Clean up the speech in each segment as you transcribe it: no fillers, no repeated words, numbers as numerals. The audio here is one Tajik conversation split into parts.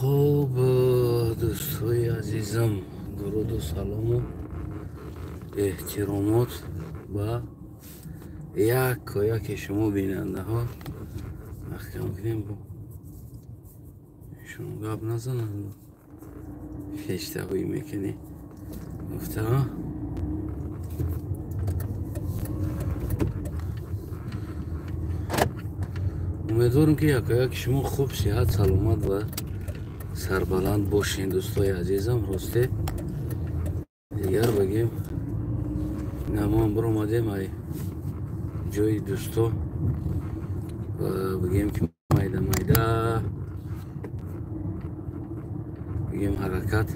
Хуб, дӯстои азизам, дуруду салому эҳтиромот ба яко яке шумо бинандаҳо. Маҳкам кунем, шумо гап назананд, хештаҳоӣ мекунӣ гуфта. Умедворам, ки яко яки шумо хуб, сиҳат, саломат ва сарбаланд бошед, дӯстои азизам. Росте, дигар бигем, намоам биромадем ай ҷои дӯсто, бигем ки майда майда бигем ҳаракат.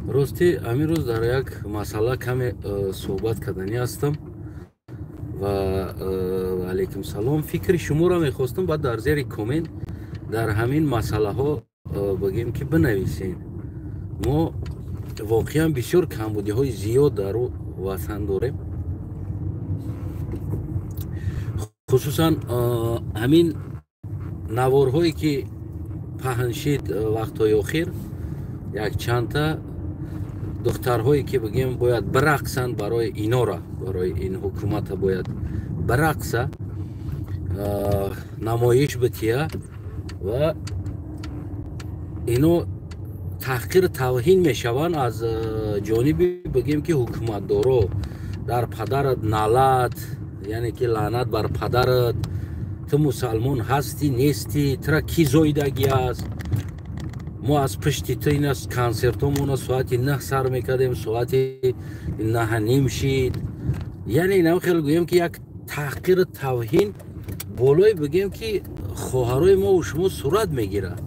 Рости, ҳамин рӯз дар як масъала каме суҳбат карданӣ ҳастам ва алайкум салом, фикри шуморо мехостам, баъд дар зери коммент дар ҳамин масъалаҳо бигем ки бинависед. Мо воқеан бисёр камбудиҳои зиёд дар ватан дорем, хусусан ҳамин наворҳое ки паҳн шид вақтҳои охир, якчандта духтарҳое ки бигем бояд бирақсанд барои инора, барои ин ҳукумата бояд бирақса, намоиш бития, ва ино таҳқир, тавҳин мешаванд аз ҷониби бигем ки ҳукуматдоро. Дар падарат налат, яъне ки лаънат бар падарат, ту мусалмон ҳастӣ, нестӣ, тура кӣ зоидагӣ аст? Мо аз пишти ту ин консертҳомона соати 9 сар мекардем, соати 9:30 шид. Яъне инам хеле гӯем ки як таҳқиру тавҳин болои бигем ки хоҳарои мову шумо сурат мегирад.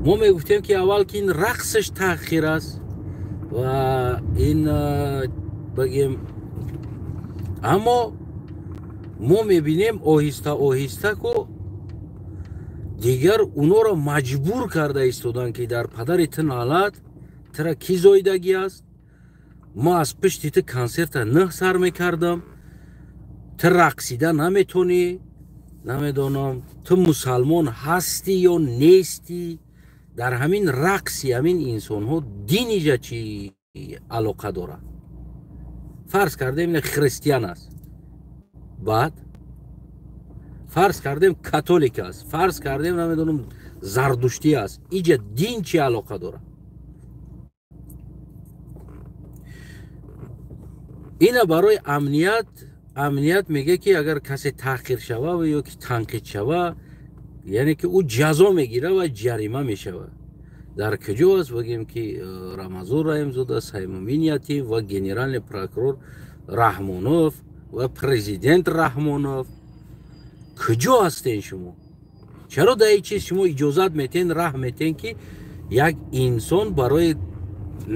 Мо мегуфтем ки аввал ки ин рақсаш таҳқир аст ва ин бигем, аммо мо мебинем оҳиста оҳиста ку дигар уноро маҷбур карда истоданд, ки дар падари ту налат, тура кӣ зоидагӣ аст? Мо аз пишти ту консерта 9 сар мекардам, ту рақсида наметонӣ, намедонам, ту мусалмон ҳастӣ ё нестӣ? Дар ҳамин рақси ҳамин инсонҳо дин иҷа чӣ алоқа дорад? Фарз кардем, ин христиан аст, баъд фарз кардем, католик аст, фарз кардем, намедонам, зардуштӣ аст, иҷа дин чӣ алоқа дорад? Ина барои амният, амният мега ки агар касе таҳқир шава ва ё ки танқид шава, яъне ки ӯ ҷазо мегира ва ҷарима мешавад. Дар куҷо аст, бигем ки Рамазон Раҳимзода, Саймумин Ятим ва генеральный прокурор Раҳмонов ва президент Раҳмонов, куҷо ҳастен шумо? Чаро дар ин чиз шумо иҷозат метен, раҳ метен, ки як инсон барои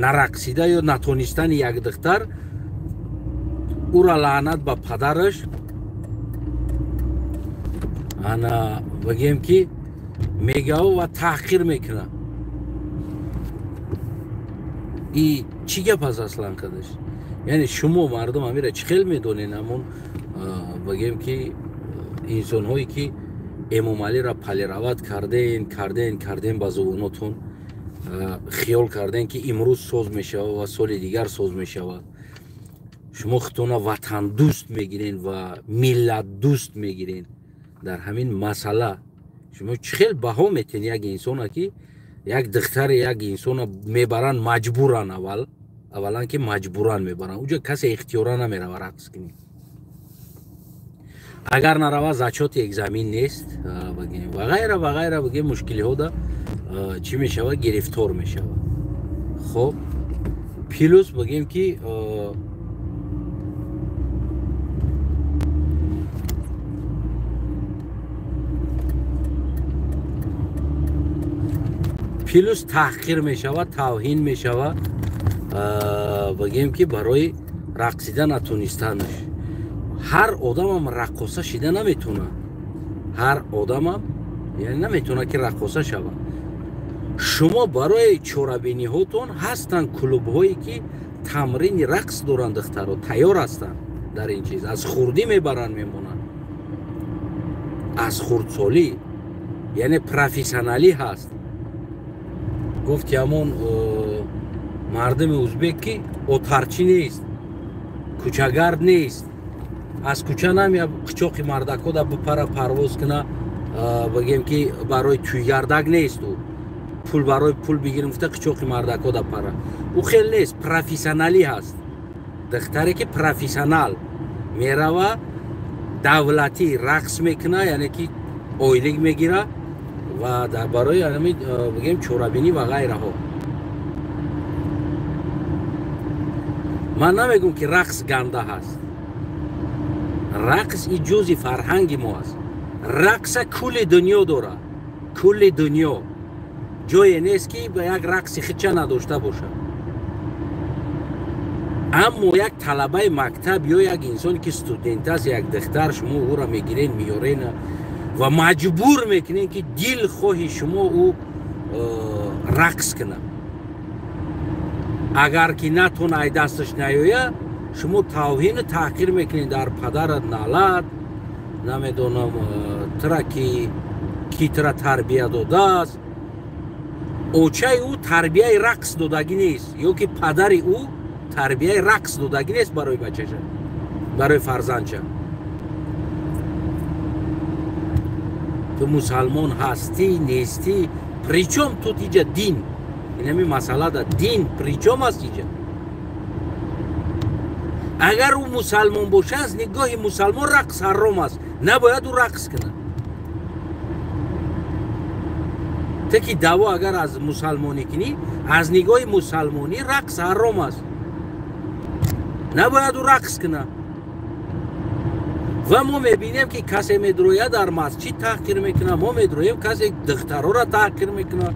нарақсида ё натонистани як духтар ӯра лаънат ба падараш, ана бигем ки мегав ва таҳқир мекунад? И чӣ гап аст аслан кадаш? Яъне шумо мардум амира чӣ хел медонен? Ҳамон бигем ки инсонҳое ки Эмомалиро полировать карден, карден, карден, ба зубонотон хиёл карден, ки имрӯз соз мешавад ва соли дигар соз мешавад. Шумо худтона ватандӯст мегирен ва миллатдӯст мегирен. Дар ҳамин масъала шумо чӣ хел баҳо метен як инсона, ки як духтари як инсона мебаранд маҷбуран? Аввал аввалан ки маҷбуран мебаранд, уҷа касе ихтиёра намерава рақс кунӣ. Агар нарава, зачёти экзамен нест ва ғайра ва ғайра. Бигем, мушкилиҳода чӣ мешавад? Гирифтор мешавад. Хоб, плюс бигем ки плюс таҳқир мешавад, тавҳин мешавад, бигем ки барои рақсида натонистанаш. Ҳар одамам раққоса шида наметавонад, ҳар одамам яъне наметавонад ки раққоса шавад. Шумо барои чорабиниҳотон ҳастанд клубҳое ки тамрини рақс доранд, духтаро тайёр ҳастанд дар ин чиз, аз хурдӣ мебаранд, мемонанд, аз хурдсолӣ. Яъне профессионалӣ ҳаст. Гуфти ҳамон мардуми узбек ки отарчӣ нест, кӯчагард нест, аз кӯча намея қичоқи мардакода бипара парвоз куна, бигем ки барои тӯйгардак нест, ӯ пул барои пул бигирим гуфта қичоқи мардакода пара. Ӯ хел нест, профессионалӣ ҳаст. Духтаре ки профессионал мерава, давлатӣ рақс мекуна, яъне ки ойлик мегира ва барои ҳамин бигем чорабинӣ ва ғайраҳо. Ман намегӯм ки рақс ганда ҳаст. Рақс и ҷузъи фарҳанги мо аст. Рақса кулли дунё дорад, кулли дунё. Ҷое нест ки ба як рақси хича надошта бошад. Аммо як талабаи мактаб ё як инсоне ки студент аст, як духтар, шумо ӯро мегирен, меёрен ва маҷбур мекунен ки дилхоҳи шумо ӯ рақс кунад. Агар ки натона ай дасташ наёя, шумо тавҳину таҳқир мекунед, дар падарат налад, намедонам тра ки тра тарбия додааст. Очаи ӯ тарбияи рақс додагӣ нест, ё ки падари ӯ тарбияи рақс додагӣ нест барои бачаша, барои фарзандша. Ту мусалмон ҳастӣ нестӣ, причём тут иҷа дин? Инами масъала да дин причём аст иҷа? Агар ӯ мусалмон боша, аз нигоҳи мусалмон рақс ҳаром аст, набояд ӯ рақс кунад. Те ки даъво агар аз мусалмонӣ кунӣ, аз нигоҳи мусалмонӣ рақс ҳаром аст, набояд ӯ рақс кунад. Ва мо мебинем ки касе медрояд дар масҷид таҳқир мекунад, мо медроем касе духтарора таҳқир мекунад,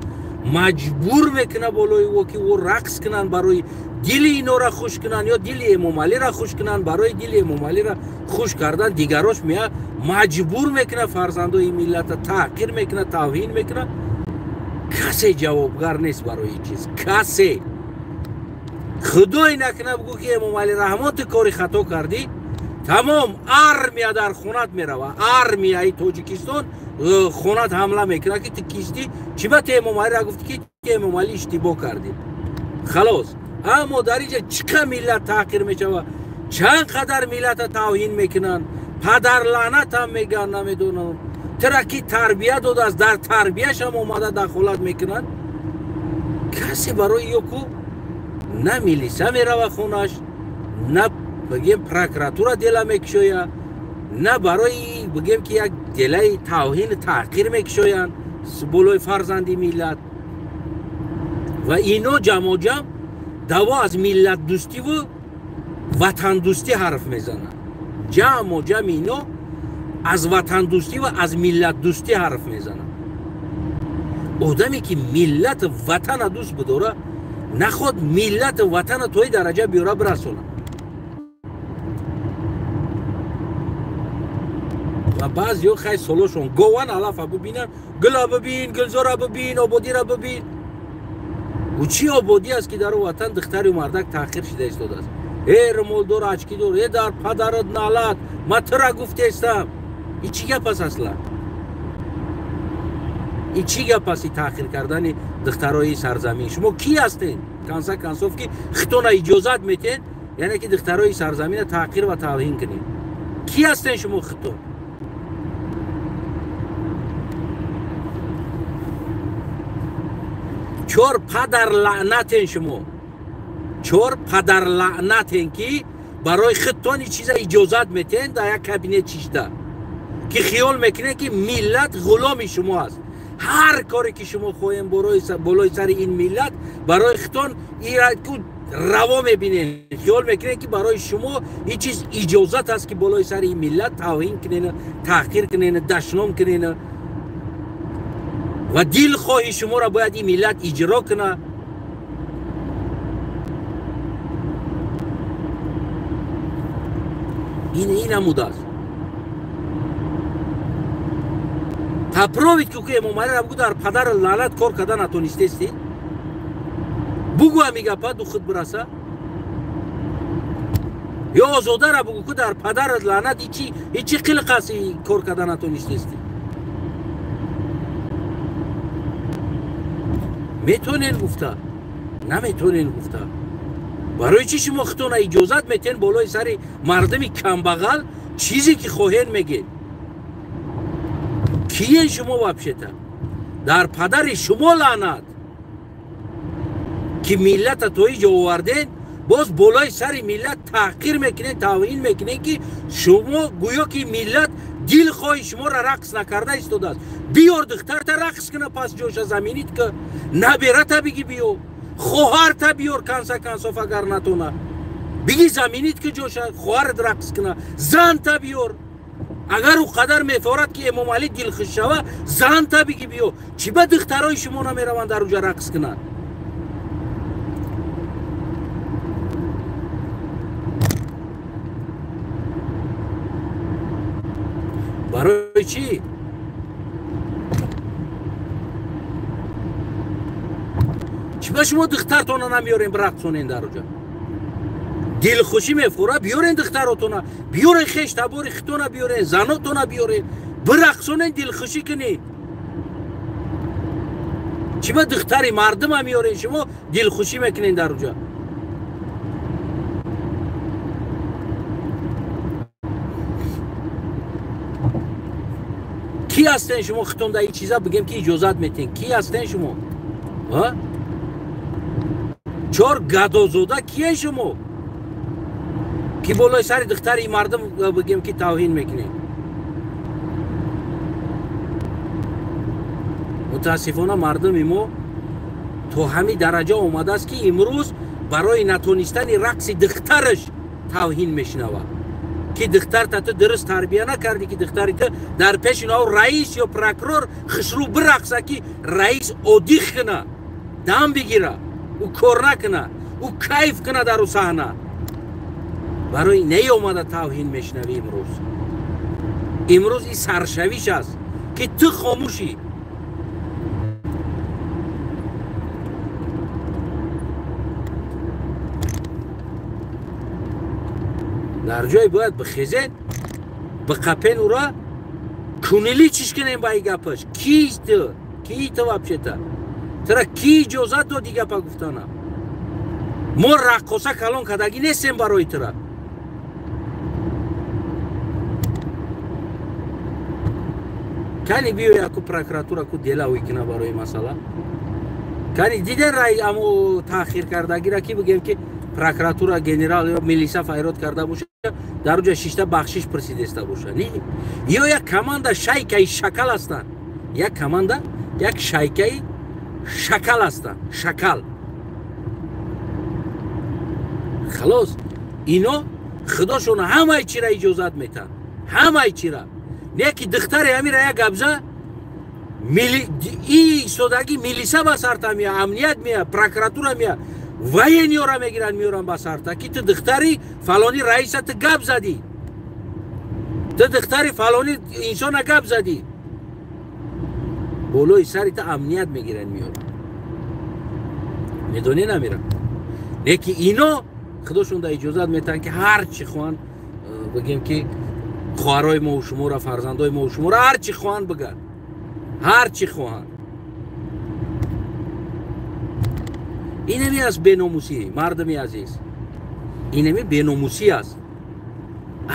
маҷбур мекунад болои ӯ ки ӯ рақс кунанд, барои дили инора хуш кунанд ё дили Эмомалиро хуш кунанд. Барои дили Эмомалиро хуш кардан дигарош мея маҷбур мекунад фарзандои миллата, таҳқир мекунад, тавҳин мекунад. Касе ҷавобгар нест барои ин чиз, касе. Худое накунад бигӯ ки Эмомалӣ Раҳмон ту кори хато кардӣ, тамом армия дар хонат мерава, армияи Тоҷикистон хонат ҳамла мекунад ки ту кистӣ, чӣ ба ту Эмомалиро гуфтӣ ки ту Эмомалӣ иштибоҳ кардӣ. Халос. Аммо дар инҷа чӣ қадр миллат таҳқир мешавад, чанд қадар миллата тавҳин мекунанд, падарлаънатам мегӯянд, намедонам тра ки тарбия додааст, дар тарбияшам омада дахолат мекунанд. Касе барои ёку на милиса мерава хонаш, на бигем прокуратура дела мекушояд, на барои бигем ки як делаи тавҳину таҳқир мекушоянд болои фарзанди миллат. Ва ино ҷамоҷам даъво аз миллатдӯстиву ватандӯстӣ ҳарф мезананд. Ҷамоҷам ино аз ватандӯстӣ ва аз миллатдӯстӣ ҳарф мезананд. Одаме ки миллату ватана дӯст бидора, наход миллату ватана тои дараҷа биёра бирасонад. Ва баъзеҳо хай солошон гован алафа бибинанд, гула бибин, гулзора бибин, ободира бибин. Ӯ чӣ ободӣ аст ки дар ӯ ватан духтарю мардак таҳқир шида истодааст? Э румолдор, очкидор, э дар падарат налад, ма тура гуфтестам. И чӣ гап аст аслан? И чӣ гап аст и таҳқир кардани духтарои сарзамин? Шумо кӣ ҳастед? Конса консов ки хитона иҷозат метиҳед, яъне ки духтарои сарзамина таҳқир ва тавҳин кунед. Кӣ ҳастед шумо хитон? Чор падар лаънатен шумо, чор падар лаънатен ки барои худтон ин чиза иҷозат метиҳед дар як кабинет чишта, ки хиёл мекунед ки миллат ғуломи шумо аст. Ҳар коре ки шумо хоҳем болои сари ин миллат барои худтон раво мебинед, хиёл мекунед ки барои шумо ин чиз иҷозат аст ки болои сари ин миллат тавҳин кунед, таҳқир кунед, дашном кунед ва дилхоҳи шуморо бояд ин миллат иҷро кунад. Ин намудааст. Попробуйте ки Эмомалиро бугӯ дар падар лаънат кор карда натонистестӣ, бугӯ ҳами гапа ду худ бираса. Ё Озодара бугӯ ки дар падарат лаънат ичи қилқ аст кор карда натонистестӣ. Метонен гуфта, наметонен гуфта. Барои чӣ шумо худтона иҷозат метен болои сари мардуми камбағал чизе ки хоҳен мегед? Киен шумо вообще-то? Дар падари шумо лаънат, ки миллата то иҷо оварден, боз болои сари миллат таҳқир мекунед, тавҳин мекунед, ки шумо гӯё ки миллат дилхоҳи шуморо рақс накарда истодааст. Биёр духтарта рақс куна, пас ҷоша заминит ка, наберата биги биё, хоҳарта биёр, канса кансоф агар натона биги заминит ки ҷоша хоҳарат рақс куна, занта биёр. Агар ӯ қадар мефорад ки Эмомалӣ дилхуш шава, занта биги биё. Чӣ ба духтарои шумо намераванд дар уҷа рақс кунанд? Барои чӣ? Чӣ ба шумо духтартона намеёрем рақсонен дар уҷа? Дилхушӣ мефора, биёрен духтаротона, биёрен хештабори хитона, биёрен занотона, биёрен бирақсонен, дилхушӣ кунед. Чӣ ба духтари мардума меёрен шумо дилхушӣ мекунен дар уҷа? Ки ҳастен шумо хитон дар ин чиза бигем ки иҷозат метен? Ки ҳастен шумо? Чор гадозода киен шумо ки болои сари духтари мардум бигем ки тавҳин мекунед? Мутаассифона мардуми мо то ҳамин дараҷа омадааст, ки имрӯз барои натонистани рақси духтараш тавҳин мешунавад, ки духтарта ту дуруст тарбия накардӣ, ки духтари ту дар пеши нао раис ё прокурор хушрӯ бирақса, ки раис одих куна, дам бигира, ӯ кор накуна, ӯ кайф куна дар ӯ саҳна. Барои неомада тавҳин мешунавӣ имрӯз. Имрӯз ин саршавиш аст, ки ту хомӯшӣ. Дар ҷое бояд бихезен, биқапен ура, кунилӣ чиш кунем ба ин гапаш. Кист ту? Кии ту вообще-то? Тура ки иҷозат доди гапа гуфтана? Мо раққоса калон кардагӣ нестем барои тура. Кани биё яку прокуратура ку дела уйкуна барои масъала. Кани диден рай амо таъхир кардагира ки бигем ки прокуратура генерал ё милиса файрод карда боша, дар уҷа шишта бахшиш пурсидеста боша. Не, ё як команда шайкаи шакал ҳастанд. Як команда як шайкаи шакал ҳастанд. Шакал. Халос, ино худошон ҳамаи чира иҷозат метаҳанд, ҳамаи чира. Не ки духтари ҳамира як гапза, истодагӣ милиса ба сарта мея, амният мея, прокуратура мея, военниёра мегиранд, меёранд ба сарта, ки ту духтари фалони раиса ту гап задӣ, ту духтари фалони инсона гап задӣ. Болои сари ту амният мегиранд, меёранд. Медонӣ намира? Не ки ино худошон да иҷозат метаҳанд, ки ҳар чӣ хоҳанд бигем, ки хоҳарои мову шуморо, фарзандои мову шуморо ҳар чӣ хоҳанд бигӯянд, ҳар чӣ хоҳанд. Инами аст беномусӣ, мардуми азиз, инами беномусӣ аст.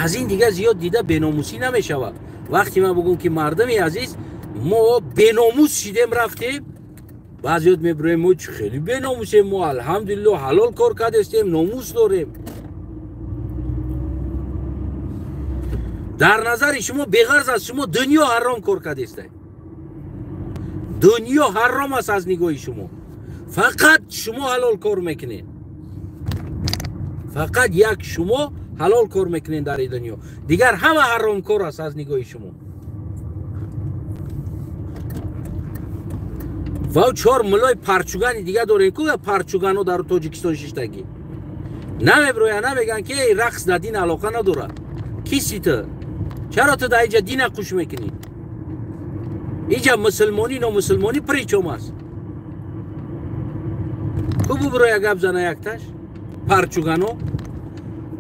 Аз ин дигар зиёд дида беномусӣ намешавад. Вақте ман бигӯм ки мардуми азиз, мо беномус шидем рафтем, баъзеёт мебироем, мо чӣ хеле беномусем, мо алҳамдулилло ҳалол кор кардестем, номус дорем. Дар назари шумо беғарз аз шумо дунё ҳаром кор кардестай. Дунё ҳаром аст аз нигоҳи шумо. Фақат шумо ҳалол кор мекунед. Фақат як шумо ҳалол кор мекунед дар ин дунё. Дигар ҳама ҳаромкор аст аз нигоҳи шумо. Ва чор мулои парчугани дига дорем, ку парчугано дар Тоҷикистон шиштагӣ. Намеброя, намеган ки эй рақс дар дин алоқа надорад. Киси ту? Чаро ту дар инҷа дина қуш мекунӣ? Инҷа мусулмонӣ номусулмонӣ причом аст? Ку буброя гап зана якташ? Парчугано?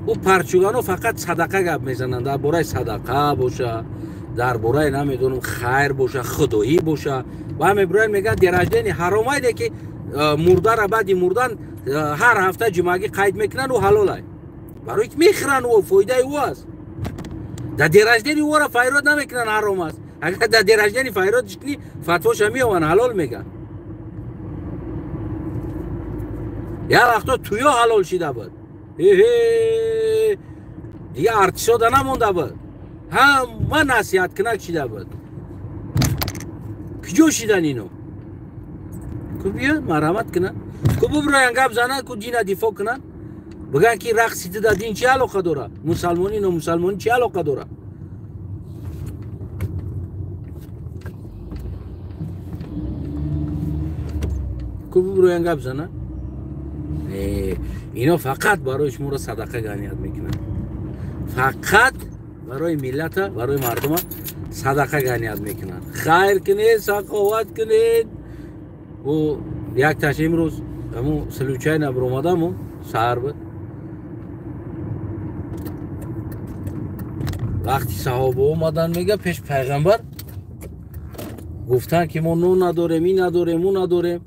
Ӯ парчугано фақат садақа гап мезананд, дар бораи садақа боша, дар бораи намедонам хайр боша, худоӣ боша. Ва меброянд мегӯянд дераждени ҳаромайде ки Мурдара баъди мурдан ҳар ҳафта ҷумъагӣ қайд мекунанд, ӯ ҳалолай. Барои ки мехӯранд, ӯ фоидаи ӯ аст. Дар день рождения ӯро файрод намекунанд, ҳаром аст. Агар дар день рождения файродш кунӣ, фатвоша меованд, ҳалол мегӯянд. Як вақто туё ҳалол шида буд. Эҳе, дига артисода намонда буд. Ҳама насиҳаткунак шида буд. Куҷо шидан ино? Ку биё марҳамат кунанд, ку буброян гап зананд, ку дина дифоъ кунанд, бигӯянд ки рақси ту дар дин чӣ алоқа дорад, мусалмонӣ номусалмонӣ чӣ алоқа дорад? Ку буброян гап зананд. Ино фақат барои шуморо садақа ганият мекунанд, фақат барои миллата, барои мардума садақа ганият мекунанд. Хайр кунед, сақоват кунед. Ӯ якташ имрӯз ҳамун случайно биромадаму саҳар буд. Вақти саҳоба омадан, мега, пеш пайғамбар гуфтанд, ки мо нон надорем, ин надорем, ӯ надорем.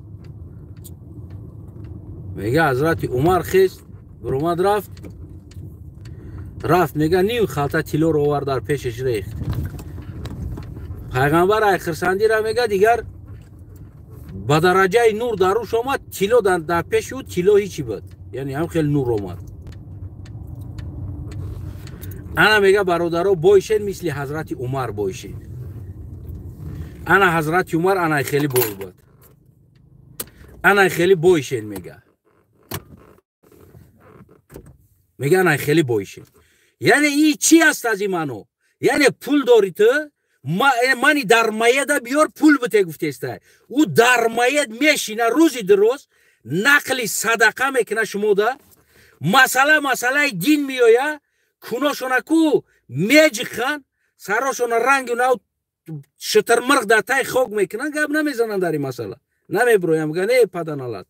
Мега, ҳазрати Умар хест, биромад, рафт, мега, ним халта тиллоро овард, дар пешаш рехт. Пайғамбар ай хирсандира, мега, дигар ба дараҷаи нур дар рӯш омад, тилло дар пеши ӯ тилло ҳичи буд, яъне ҳам хеле нур омад. Ана, мега, бародаро, бойшен, мисли ҳазрати Умар бойшен. Ана ҳазрати Умар анай хеле бой буд, анай хеле бойшен, мега, анай хеле бойшен. Яъне и чӣ аст аз ин маъно? Яъне пул дори ту, мани дар маяда биёр, пул бите гуфтеста. Ӯ дар маяд мешина, рӯзи дуроз нақли садақа мекуна шумода, масъала масъалаи дин меоя, куношона ку меҷихан, сарошона ранги нав шутурмурғ дар таи хок мекунанд, гап намезананд дар ин масъала, намебироям, мегӯянд: э паданалат,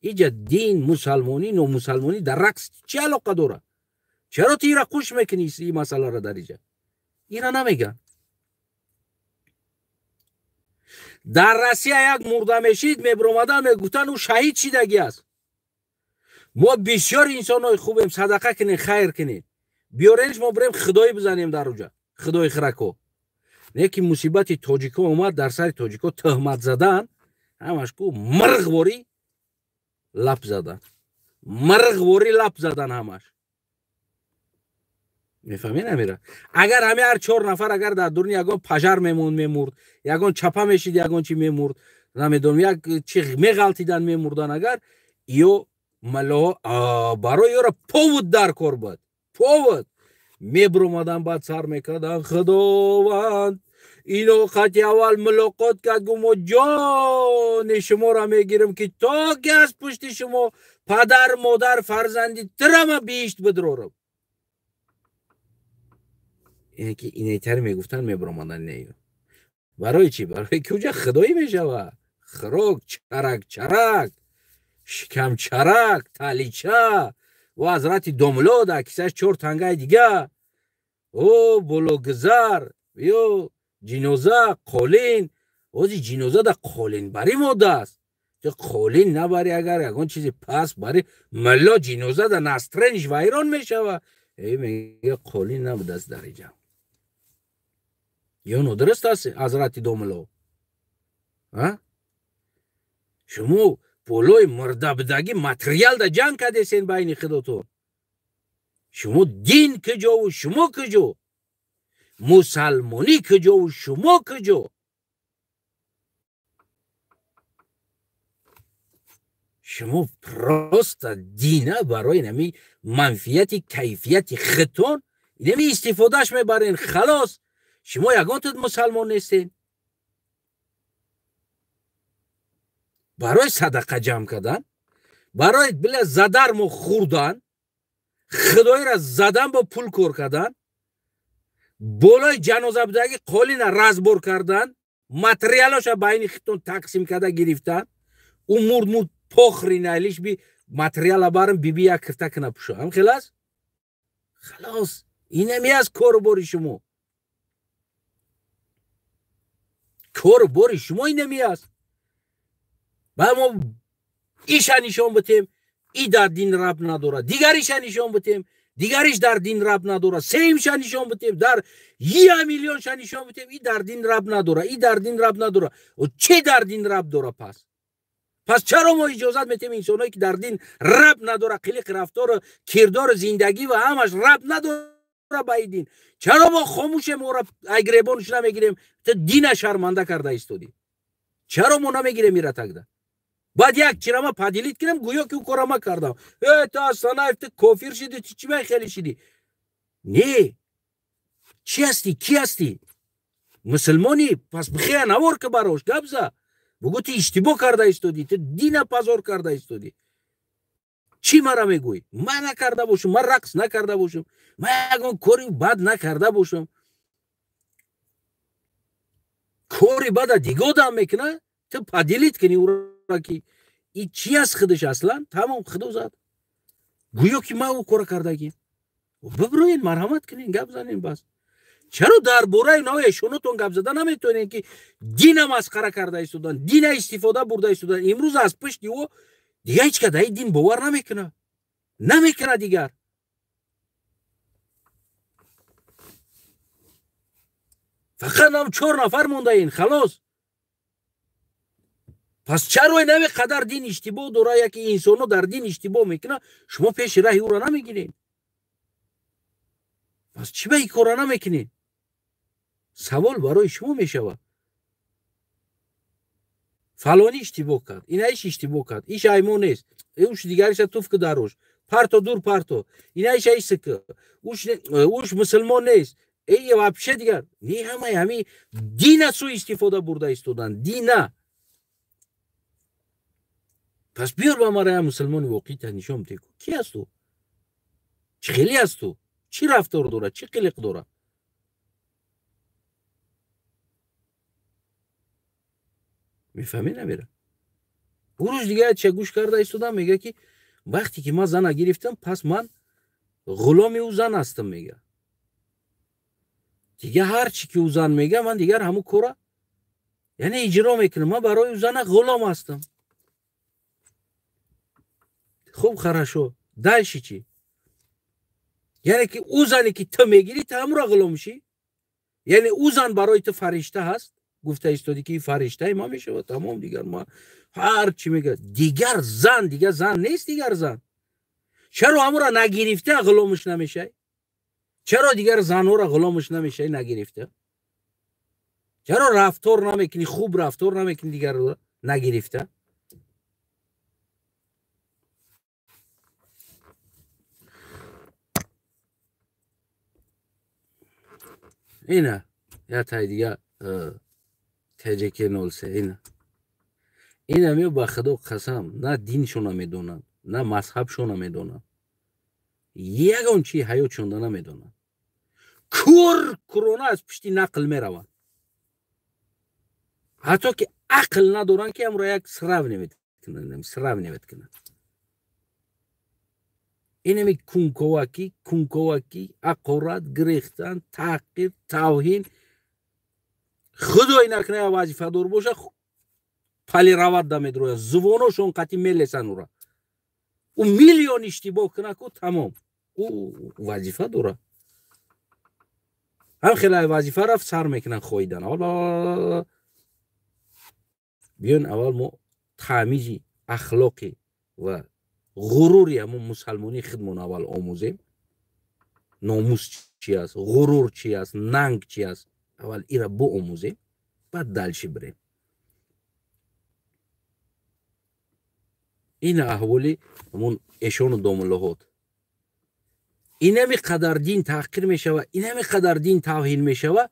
иҷа дин, мусалмонӣ, номусалмонӣ дар рақс чӣ алоқа дорад? Чаро ту ира қуш мекунӣ ин масъаларо дар иҷа? Ира намегӯянд. Дар Россия як мурда мешид, мебиромадан, мегуфтанд, ӯ шаҳид шидагӣ аст. Мо бисёр инсонҳои хубем, садақа кунед, хайр кунед, биёренш, мо бирем худоӣ бизанем дар уҷа, худои хирако. Не ки мусибати тоҷико омад дар сари тоҷико, тӯҳмат задан, ҳамаш ку мирғворӣ лап задан, мирғворӣ лап задан ҳамаш. Мефаҳмед амира? Агар ҳами ҳар чор нафар агар дар дуруни ягон пажар мемонд, мемурд, ягон чапа мешид, ягон чи мемурд, намедонам, як чи меғалтидан, мемурдан, агар ё маллоҳо барои ёро повод дар кор буд, повод мебиромадан, баъд сар мекардан: худованд ино қати аввал мулоқот кард, гу мо ҷони шуморо мегирем, ки то ки аз пушти шумо падар, модар, фарзанди тирама биҳишт бидорам. Ине ки инайтари мегуфтанд, мебиромадан. Не, барои чӣ? Барои ки уҷа худоӣ мешава, хирок чарак чарак, шикамчарак, талича ва ҳазрати домло дар кисаш чор тангаи дига, о бологузар, ё ҷиноза қолин. Ози ҷиноза да қолин барӣ мода аст, ту қолин набарӣ, агар ягон чизи пас барӣ, мулло ҷиноза да настроение ш вайрон мешава. Э, мега, қолин набудааст дар иҷа. Ё нодуруст аст, ҳазрати домло? Шумо болои мурдабудагӣ материал да ҷанг кардесен байни худотон. Шумо дин куҷову шумо куҷо, мусалмонӣ куҷову шумо куҷо? Шумо просто дина барои нами манфиати кайфияти худтон инами истифодааш мебарен, халос. Шумо ягон тут мусалмон нестен. Барои садақа ҷамъ кардан, барои била задармо хӯрдан, худоиро задан, бо пул кор кардан, болои ҷанозабудагӣ қолина разбор кардан, материалоша байни худтон тақсим карда гирифтан. Ӯ мурд, мурд, похри найлиш би материала барм, биби як кирта кина пуша, ҳам хел аст, халос. Инами аст кору бори шумо, кору бори шумо инами аст. Ба мо Иша нишон битем, и дар дин рабт надорад. Дигариша нишон битем, дигариш дар дин рабт надорад. Сеюмша нишон битем, дар я миллионша нишон битем, и дар дин рабт надорад, и дар дин рабт надорад. Чӣ дар дин рабт дорад пас? Пас чаро мо иҷозат метем инсонҳое ки дар дин рабт надорад, қилиқ, рафтору кирдору зиндагӣ ва ҳамаш рабт надорад ба ин дин? Чаро мо хомӯшем, ора айгребонш намегирем? Ту дина шарманда карда истодӣ. Чаро мо намегирем ира тагда? Баъд як чира ма поделить кунам, гӯё ки ӯ кора ма кардам. Э, ту Асанаев, ту кофир шидӣ, ту чӣ май хеле шидӣ? Не. Чӣ ҳастӣ? Кӣ ҳастӣ? Мусулмонӣ? Пас бихея навор ки барош, гап за. Бугӯ ту иштибоҳ карда истодӣ, ту дина позор карда истодӣ. Чӣ мара мегӯӣ? Ман накарда бошам, ман рақс накарда бошам, ман ягон кори бад накарда бошам. Кори бада дига одам мекунад, ту поделить кунӣ ӯро ки и чӣ аст худаш аслан? Тамом, худо зад. Гӯё ки ман ӯ кора кардагим. Бибироен, марҳамат кунен, гап занен бас. Чаро дар бораи нави эшонотон гап зада наметавонем ки дина масхара карда истодан, дина истифода бурда истодан? Имрӯз аз пушти ӯ дигар ҳеҷ кас дар ин дин бовар намекунад. Намекунад дигар. Фақат нам 4 нафар мондаин, халос. Пас чаро нави қадар дин иштибоҳ дора, яке инсонҳо дар дин иштибоҳ мекунад, шумо пеши раҳи ӯро намегиред? Пас чӣ ба ин кора намекунед? Савол барои шумо мешавад. Фалонӣ иштибоҳ кард, инаиш иштибоҳ кард, иш аймо нест, уш дигариша туф ки дарош, парто дур парто, инаиша иск, уш мусулмон нест, эй вообще дигар. Не, ҳамаи ҳами дина суистифода бурда истодан, дина. Пас биёр ба мара як мусулмони воқеӣ нишон бидеҳ. Кӣ аст ӯ? Чӣ хеле аст ӯ? Чӣ рафтор дорад? Чӣ қилиқ дорад? Мефаҳмӣ намера? Ӯ рӯз дигар ча гӯш карда истодам, мега ки вақте ки ман зана гирифтам, пас ман ғуломи ӯ зан ҳастам, мега. Дигар ҳар чӣ ки ӯ зан мега, ман дигар ҳамун кора яъне иҷро мекунам. Ман барои ӯ зана ғулом ҳастам. Хуб, хорошо. Дальше чӣ? Яъне ки ӯ зане ки ту мегирӣ, ту ҳамура ғулом мешӣ? Яъне ӯ зан барои ту фаришта ҳаст? Гуфта истодӣ ки фариштаи ман мешавад, тамом, дигар ман ҳар чӣ мегӯяд. Дигар зан, дигар зан нест, дигар зан. Чаро ҳамура нагирифта ғуломаш намешавӣ? Чаро дигар занҳоро ғуломаш намешавӣ нагирифта? Чаро рафтор намекунӣ, хуб рафтор намекунӣ дигарро нагирифта? Ина я тай дига ТЖК 03 ина. Ина мео ба худо қасам, на диншона медонанд, на мазҳабшона медонанд. Ягон чи ҳаётшонда намедонанд. Кур курона аз пушти нақл мераванд. Ҳатто ки ақл надоранд ки ҳамро як сравнивать кунанд. Инами кунковакӣ, кунковакӣ, ақорат, гирехтан, таҳқир, тавҳин. Худой накунад вазифадор боша, палирават да медрояд, зувоношон қатӣ мелесанд ӯра. Ӯ миллион иштибоҳ кунад ку тамом. Ӯ вазифа дорад. Ҳам хеле вазифа рафт сар мекунанд хоидан. Биён аввал мо таъмизи ахлоқӣ ва ғурури ҳамон мусалмонии худмон аввал омӯзем. Номус чи аст, ғурур чи аст, нанг чи аст, аввал ира боомӯзем, баъд дальше бирем. Ин аҳволи ҳамон эшону домуллоҳот. Инами қадар дин таҳқир мешава, инами қадар дин тавҳин мешава,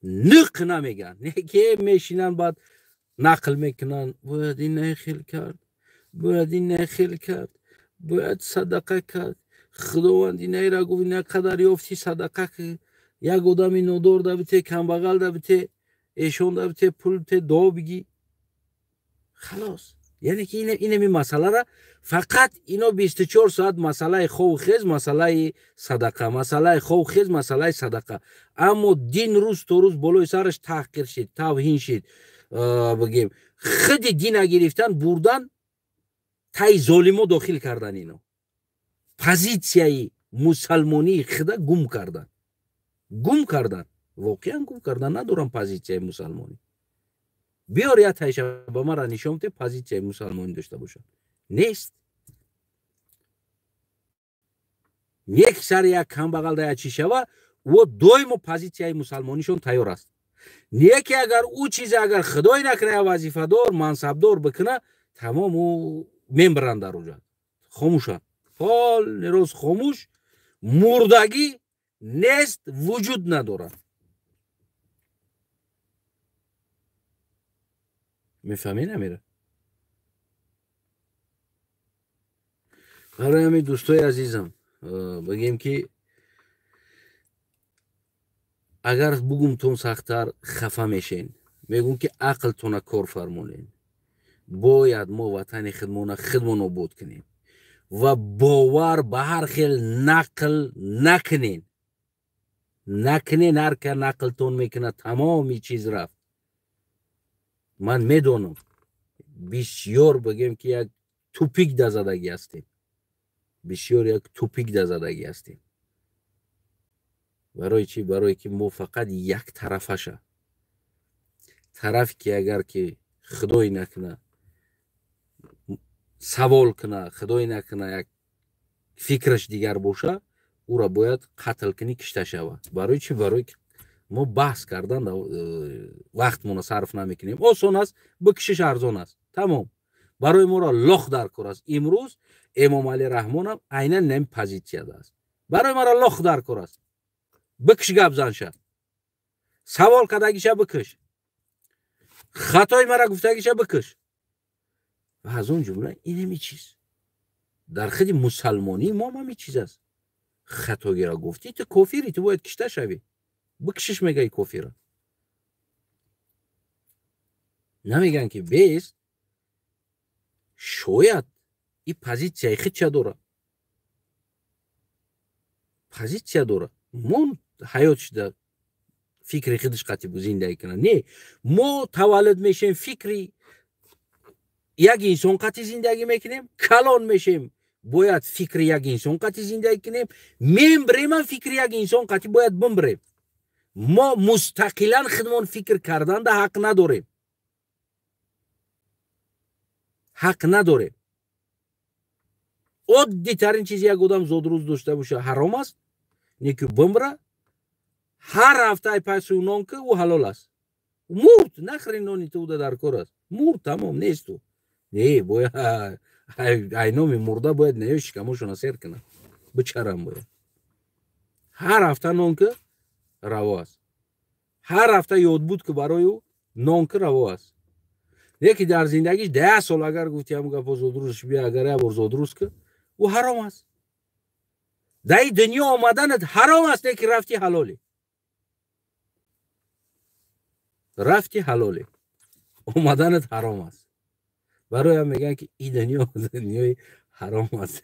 нуқ намегӯянд. Не ки мешинанд, баъд нақл мекунанд, бояд ин хел кард, бояд ин хел кард, бояд садақа кард, худованд инайра гуфт, ина қадар ёфти садақа кард, як одами нодор да бите, камбағал да бите, эшон да бите, пул бите, дуо бигӣ. Халос. Яъне ки инами масъалара фақат ино 24 соат масъалаи хову хез, масъалаи садақа, масъалаи хову хез, масъалаи садақа. Аммо дин рӯз то рӯз болои сараш таҳқир шид, тавҳин шид, бигем худи дина гирифтан, бурдан, Тай золимо дохил кардан ино. Позитсияи мусалмонии худа гум кардан. Гум кардан. Воқеан гум кардан, надорам позитсияи мусалмонӣ. Биёр як тайша ба мара нишон те позитсияи мусалмонӣ дошта бошад. Нест. Як сари як камбағал да як чӣ шава, ӯ доимо позитсияи мусалмонишон тайёр аст. Не ки агар ӯ чизе агар худой накунад, вазифадор, мансабдор бикуна, тамом ӯ мембаранд дар уҷа. Хомӯшанд. Полный рӯз хомӯш, мурдагӣ нест, вуҷуд надорад. Мефаҳмӣ намера? Барои ҳамин дӯстои азизам, бигем ки агар бугумтон сахттар хафа мешен, мегӯм ки ақлтона кор фармонен. Бояд мо ватани худмона худмон обод кунем ва бовар ба ҳар хел нақл накунен. Накунен, ҳар ка нақлтон мекунад, тамоми чиз рафт. Ман медонам, бисёр бигем ки як тупик дазадагӣ ҳастем. Бисёр як тупик дазадагӣ ҳастем. Барои чӣ? Барое ки мо фақат як тарафаша. Тарафе ки агар ки худой накуна савол куна, худой накуна як фикраш дигар боша, ӯра бояд қатл кунӣ, кишта шава. Барои чӣ? Барое ки мо баҳс кардан вақтмона сарф намекунем. Осон аст, бикшиш арзон аст. Тамом. Барои моро лох дар кор аст. Имрӯз Эмомалӣ Раҳмонам айнан нами позитсияда аст. Барои маро лох дар кор аст. Бикш гап занша. Савол кардагиша бикш. Хатои мара гуфтагиша бикш. Ва аз он ҷумла инами чиз. Дар худи мусалмонии мо ҳами чиз аст. Хатогиро гуфтӣ, ту кофирӣ, ту бояд кишта шавӣ. Бикшиш мегаи кофира. Намеган ки бес, шояд и позитсияи худша дора. Позитсия дора. Мон ҳаёт шуда фикри худаш қатъи зиндагӣ кунад. Не, мо таваллуд мешем, фикри як инсон қатъи зиндагӣ мекунем, калон мешем, бояд фикри як инсон қатъи зиндагӣ кунем, мембремам фикри як инсон қатъи бояд бимбрем. Мо мустақилан худмон фикр карданда ҳақ надорем. Ҳақ надорем. Оддитарин чиз як одам зодрӯз дошта боша ҳаром аст, не ки бимра, ҳар ҳафта ай пасу нон ки ӯ ҳалол аст. Мурд, нахрен нони ту уда дар кор аст. Мурд, тамом, нест ӯ. Не, бояд ай номи мурда бояд не шикамошона сер кунад. Бичарам бояд. Ҳар ҳафта нон ки раво аст. Ҳар ҳафта ёдбуд ки барои ӯ нон ки раво аст. Яке дар зиндагиш 10 сол агар гуфти ҳам гапо зодрӯзш бия, агар як бор зодрӯз ки ӯ ҳаром аст. Дар ин дунё омаданат ҳаром аст, не ки рафти ҳалолӣ. Рафти ҳалолӣ. Омаданат ҳаром аст. Барои ҳам мегӯянд ки ин дунё дунёи ҳаром аст.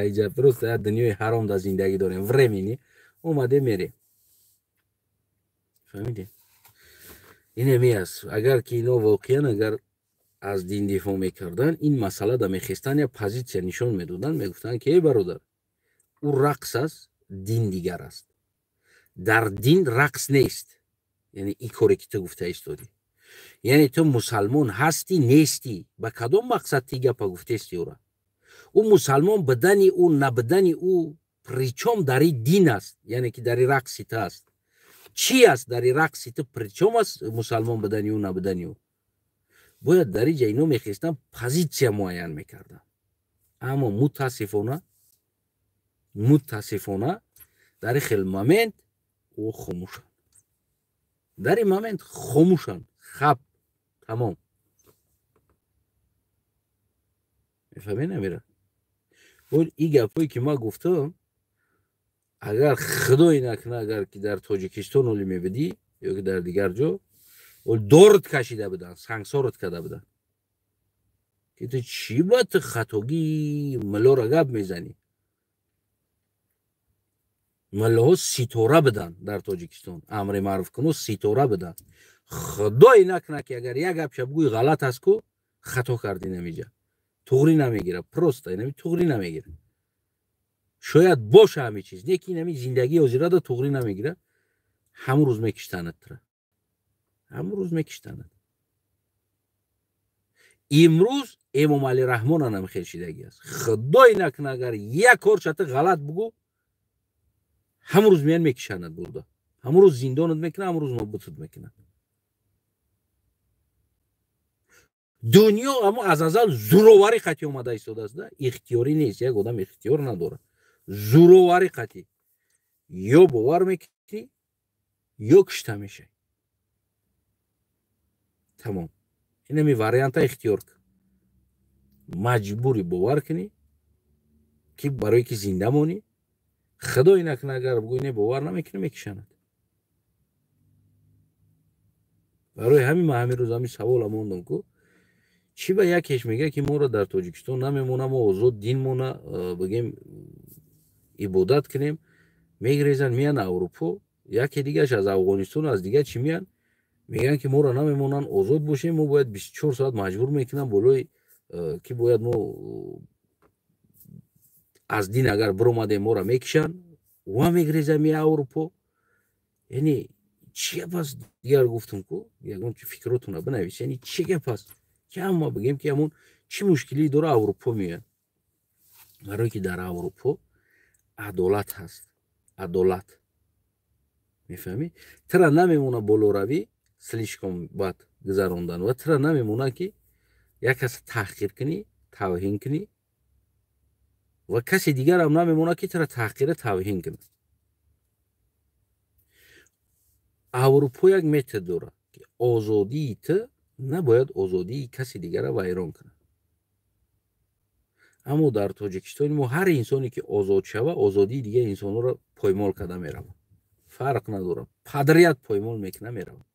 Айҷа просто як дунёи ҳаром дар зиндагӣ дорем. Времени омаде мерем. Фаҳмидем? Инами аст. Агар ки ино воқеан агар аз дин дифоъ мекарданд, ин масъала да мехестанд, як позитсия нишон медоданд, мегуфтанд ки эй бародар, ӯ рақс аст, дин дигар аст. Дар дин рақс нест. Яъне ин коре ки ту гуфта истодӣ. Яъне ту мусалмон ҳастӣ, нестӣ. Ба кадом мақсад ти гапа гуфтести ӯра? Ӯ мусалмон бидани ӯ, набидани ӯ причом дар ин дин аст, яъне ки дар ин рақси ту аст. Чӣ аст дар ин рақси ту причом аст мусалмон бидани ӯ, набидани ӯ? Бояд дар ин ҷа ино мехестанд, позитсия муайян мекарданд. Аммо мутаассифона дар ин хел момент ӯ хомӯшанд. Дар ин момент хомӯшанд. Хаб, тамом. Мефаҳмед намера? Бояд ин гапҳое ки ман гуфтам, агар худое накунад, агар ки дар Тоҷикистон олӣ мебудӣ ё ки дар дигар ҷо, ол дорт кашида буданд, сангсорот карда буданд. Ки ту чӣ ба ту хатогии миллоро гап мезанӣ? Миллоҳо ситора буданд дар Тоҷикистон, амри маъруфкуно ситора буданд. Худое накунад ки агар як гапша бигӯӣ ғалат аст ку, хато кардӣ намиҷа. Туғрӣ намегирад, просто инами туғрӣ намегирад. Шояд боша ҳамин чиз, не ки инами зиндагии ҳозирада туғрӣ намегирад. Ҳамун рӯз мекиштанад тура, ҳамун рӯз мекиштанад. Имрӯз Эмомалӣ Раҳмон анам хел шидагӣ аст. Худой накунад, агар як корчата ғалат бугӯ, ҳамун рӯз меян мекишанад бурда, ҳамун рӯз зиндонат мекунад, ҳамун рӯз нобудат мекунад. Дунё амо аз азал зӯроварӣ қатъӣ омада истодааст, да? Ихтиёрӣ нест, як одам ихтиёр надорад. Зӯроварӣ қатъӣ. Ё бовар мекунӣ, ё кушта мешавӣ. Тамом. Инами варианта ихтиёр кун. Маҷбурӣ бовар кунӣ, ки барое ки зинда монӣ. Худой накунад, агар бигӯӣ не, бовар намекунӣ, мекишанад. Барои ҳамин ман ҳамин рӯз ҳамин савола мондам, ку чӣ ба якеш мегӯяд, ки моро дар Тоҷикистон намемона, мо озод динмона бигем ибодат кунем, мегирезанд меян Аврупо, яке дигараш аз Афғонистон, аз дигар чӣ меян, мегӯянд ки моро намемонанд озод бошем, мо бояд 24 соат маҷбур мекунанд болои ки бояд мо аз дин агар биромадем, моро мекишанд, ва мегирезанд меян Аврупо. Яъне чӣ гап аст? Дигар гуфтам ку ягон фикротона бинавис, яъне чӣ гап аст? Ки ҳама бигем ки ҳамон чӣ мушкилӣ дора Аврупо меояд? Барое ки дар Аврупо адолат ҳаст, адолат. Мефаҳмӣ? Тира намемона болоравӣ слишком бад гузарондан ва тира намемона ки як каса таҳқир кунӣ, тавҳин кунӣ ва касе дигарам намемона ки тира таҳқира тавҳин кунад. Аврупо як метод дорад ки озодии ту набояд озодии каси дигара вайрон кунад. Аммо дар Тоҷикистони мо ҳар инсоне ки озод шава, озодии дигар инсонҳоро поймол карда меравад. Фарқ надорад, падрият поймол мекуна меравад.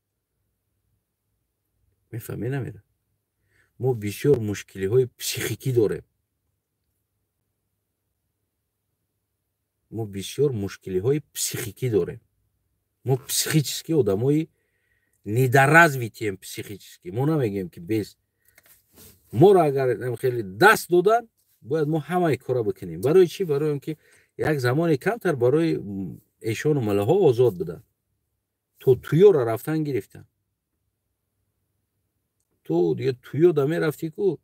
Мефаҳмӣ намера? Мо бисёр мушкилиҳои психикӣ дорем. Мо бисёр мушкилиҳои психикӣ дорем. Мо психически одамои недоразвитием психически. Мо намегӯем ки без моро агар хеле даст додан, бояд мо ҳамаи кора бикунем. Барои чӣ? Барои он ки як замоне камтар барои эшону малаҳо озод буданд. То туёро рафтан гирифтанд. То дига туё да мерафтӣ ку,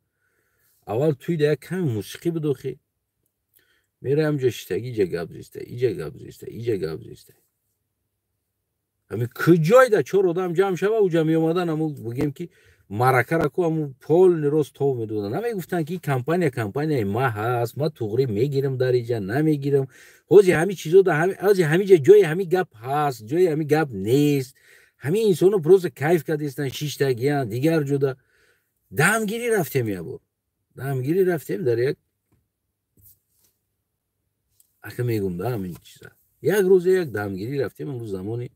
аввал туй да як ками мусиқӣ бидохӣ, мераи ҳамҷо шиштагӣ, иҷа гап зиста, иҷа гап зиста, иҷа гап зиста. Ҳамин куҷой да чор одам ҷамъ шава, уҷа меомадан, ҳамун бигем ки маракара ку ҳамун полни рост тов медоданд. Намегуфтанд ки компания компанияи ма ҳаст, ма туғрӣ мегирам дар иҷа, намегирам. Ҳози ҳамин чизо да ҳози ҳамин ҷа ҷои ҳамин гап ҳаст, ҷои ҳамин гап нест. Ҳамин инсоно просто кайф кардистанд, шиштагиянд, дигар ҷода. Дамгирӣ рафтем як бор. Дамгирӣ рафтем дар як ака мегум да ҳамин чиза. Як рӯзе як дамгирӣ рафтем, он рӯз замони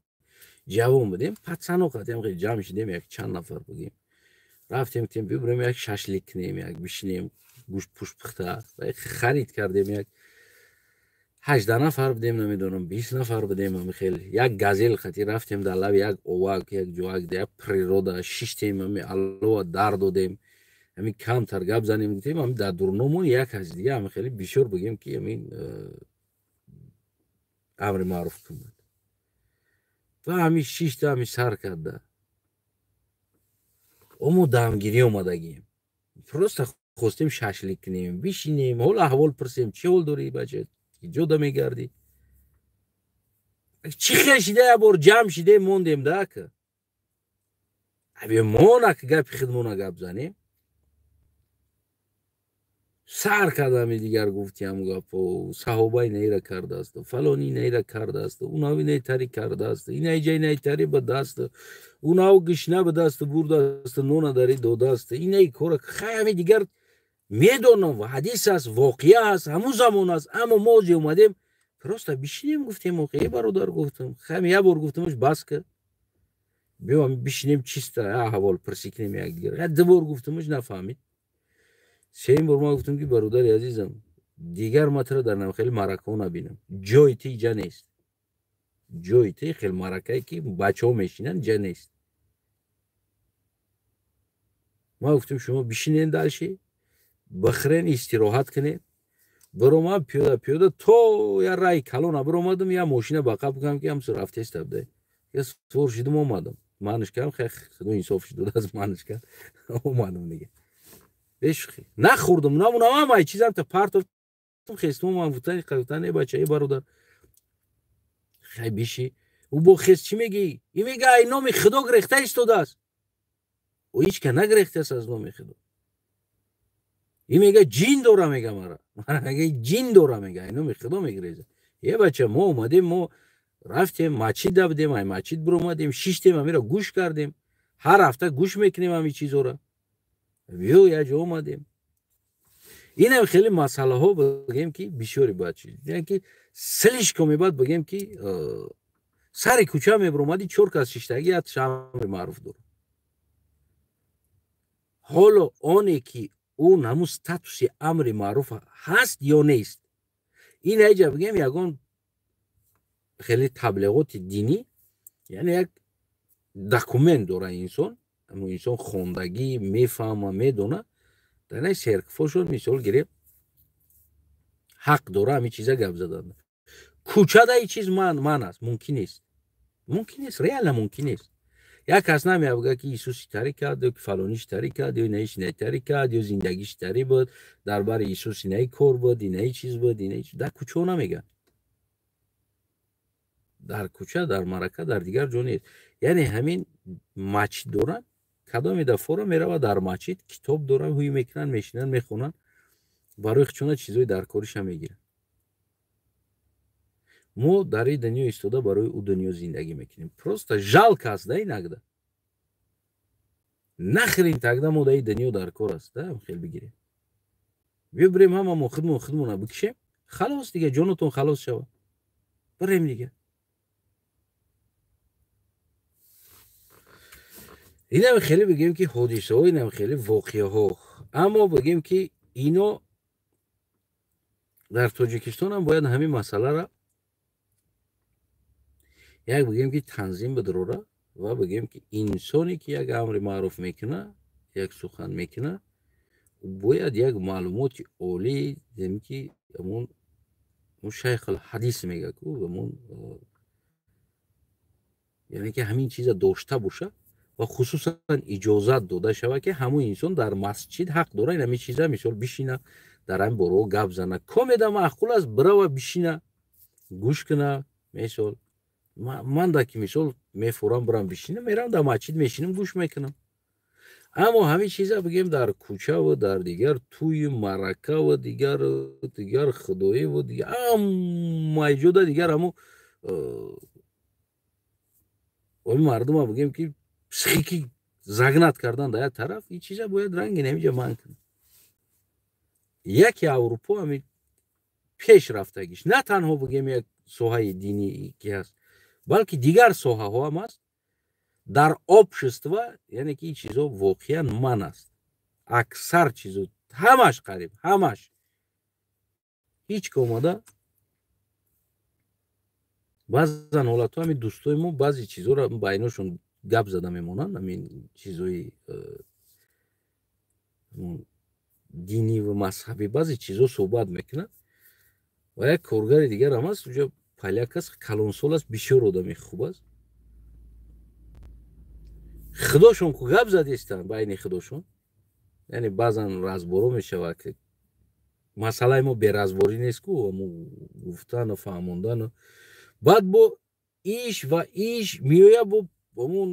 ҷавон будем, пацано қатем хеле ҷамъ шидем, як чанд нафар будем. Рафтем, гуфтем бибурем як шашлик кунем, як бишинем, гӯшт пӯшт пухта, харид кардем, як 18 нафар будем, намедонам, 20 нафар будем, ҳами хеле як газел хати рафтем дар лаби як овак, як ҷоак, як природа шиштем, ҳами алова дар додем, ҳами камтар гап занем, гуфтем ҳами дар дурномон як аз дига ҳами хеле бисёр бигем ки ҳамин амри маъруф кунад. Ва ҳами шишта ҳами сар карда. Омо дамгирӣ омадагием. Просто хостем шашлик кунем, бишинем, ҳол аҳвол пурсем, чӣ ҳол дорӣ бача, ҷода мегардӣ? Чӣ хел шида як бор ҷамъ шидем мондем да ака? Аби мона ки гапи худмона гап занем. Сар кардами дигар гуфти ҳам гапо, саҳобаи наира кардааст, фалони наира кардааст, унави наитари кардааст, инаи ҷай наитари ба даст, унав гишна ба даст бурдааст, нона дари додааст, инаи кора хай ҳами дигар медонам, ҳадис аст, воқеа аст, ҳамун замон аст, аммо мо ози омадем просто бишинем, гуфтем, э бародар, гуфтам, хами як бор гуфтамаш бас ка, биё бишинем чиста аҳвол пурсӣ кунем якдигар. Ду бор гуфтамаш нафаҳмид. Сеюм бор ман гуфтам ки бародари азизам, дигар ман туро дар хеле маракаҳо набинам, ҷои ти ҷа нест, ҷои ти хеле маракае ки бачаҳо мешинанд ҷа нест. Ман гуфтам шумо бишинед дальше, Бихӯрен, истироҳат кунед. Биромад пиёда пиёда то я раи калона биромадам, я мошина ба қаб кардам, ки ҳамсу рафтеста буда. Я сур шидум, омадам. Манш кардам, хай, худо инсоф шуд, аз манш кард. Омадам дига. Бешухӣ. Нахӯрдам, намунам, ҳамаи чизам та партофтам, хестум, ман гуфтан, гуфтан, э бача, э бародар. Хай, биши. Ӯ бо хес чӣ мегӣ? И мега, ай номи Худо гирехта истодааст. Ӯ ҳеҷ ка нагирехтааст аз номи Худо. И мега, ҷин дора, мега мара. Мара мега, ҷин дора, мега, ай номи Худо мегиреза. Е бача, мо омадем, мо рафтем, масҷид будем, ай масҷид биромадем, шиштем, амира гӯш кардем. Ҳар ҳафта гӯш мекунем ҳамин чизора. Биё, як ҷо омадем. Инам хеле масъалаҳо, бигем, ки бисёре бояд чиз. Яъне ки слишком баъд, бигем, ки сари кӯча мебиромадӣ, чор кас шиштагӣ, як амри маъруф дорад. Ҳоло оне ки ӯ ҳамун статуси амри маъруф ҳаст ё нест, ин айҷа, бигем, ягон хеле таблиғоти динӣ, яъне як документ дора инсон, ҳамун инсон хондагӣ, мефаҳма, медона, дар най церковь ошон, мисол гирем, ҳақ дора ҳамин чиза гап задан. Кӯчада ин чиз ман аст, мумкин нест, мумкин нест, реально мумкин нест. Як кас намеабга, ки Исус тари кард, ё ки фалониш тари кард, ё инаиш инаи тари кард, ё зиндагиш тари буд, дар бари Исус инаи кор буд, инаи чиз буд, инаи. Дар кӯчао намегӯянд, дар кӯча, дар марака, дар дигар ҷо нест. Яъне ҳамин масҷид доранд, кадоме дафъора меравад дар масҷид, китоб доранд, ҳуй мекунанд, мешинанд, мехонанд, барои худшона чизҳои даркориша мегиранд. Мо дар ин дунё истода, барои ӯ дунё зиндагӣ мекунем. Просто жалко аст да инагда. Нахрен тогда мо дар ин дунё дар кор аст да? Хел бигирем, биё, бирем, ҳама мо худмон худмона бикшем, халос дига, ҷонатон халос шавад, бирем дига. Инам хеле, бигем, ки ҳодисаҳо, инам хеле воқеаҳо. Аммо, бигем, ки ино дар Тоҷикистонам бояд ҳамин масъалара як, бигем, ки танзим бидарора ва, бигем, ки инсоне ки як амри маъруф мекуна, як сухан мекуна, бояд як маълумоти олӣ, ки ҳамон шайхулҳадис мега ку, ҳамон, яъне ки ҳамин чиза дошта боша ва хусусан иҷозат дода шавад, ки ҳамон инсон дар масҷид ҳақ дора ин ҳамин чиза, мисол, бишина, дар ҳамин борао гап зана. Комеда маъқул аст, бирава, бишина, гӯш куна. Мисол, ман да ки, мисол, мефурам, бирам бишинам, мерам дар масҷид мешинам, гӯш мекунам. Аммо ҳамин чиза, бигем, дар кӯчаву дар дигар тӯи маракаву дигар дигар худоиву дигар ҳамаи ҷода дигар ҳамо мардума, бигем, ки психики загнать кардан дар як тараф, ин чиза бояд ранги намиҷа манъ кунад. Яке Аврупо ҳами пеш рафтагиш на танҳо, бигем, як соҳаи динӣ ки ҳаст, балки дигар соҳаҳо ҳам аст дар общество, яъне ки ин чизо воқеан манъ аст. Аксар чизо, ҳамаш, қариб ҳамаш, ҳеҷ ки омада. Баъзан ҳолатҳо ҳамин дӯстои мо баъзе чизҳоро байношон гап зада мемонанд, ҳамин чизҳои динӣ ва мазҳабӣ, баъзе чизҳо суҳбат мекунанд. Ва як коргари дигарам аст уҷа, поляк аст, калонсол аст, бисёр одами хуб аст. Худошон ку гап задистанд байни худошон, яъне баъзан разборо мешавад, ки масъалаи мо беразборӣ нест ку, гуфтану фаҳмондану. Баъд бо иш ва иш меояд, бо ҳамун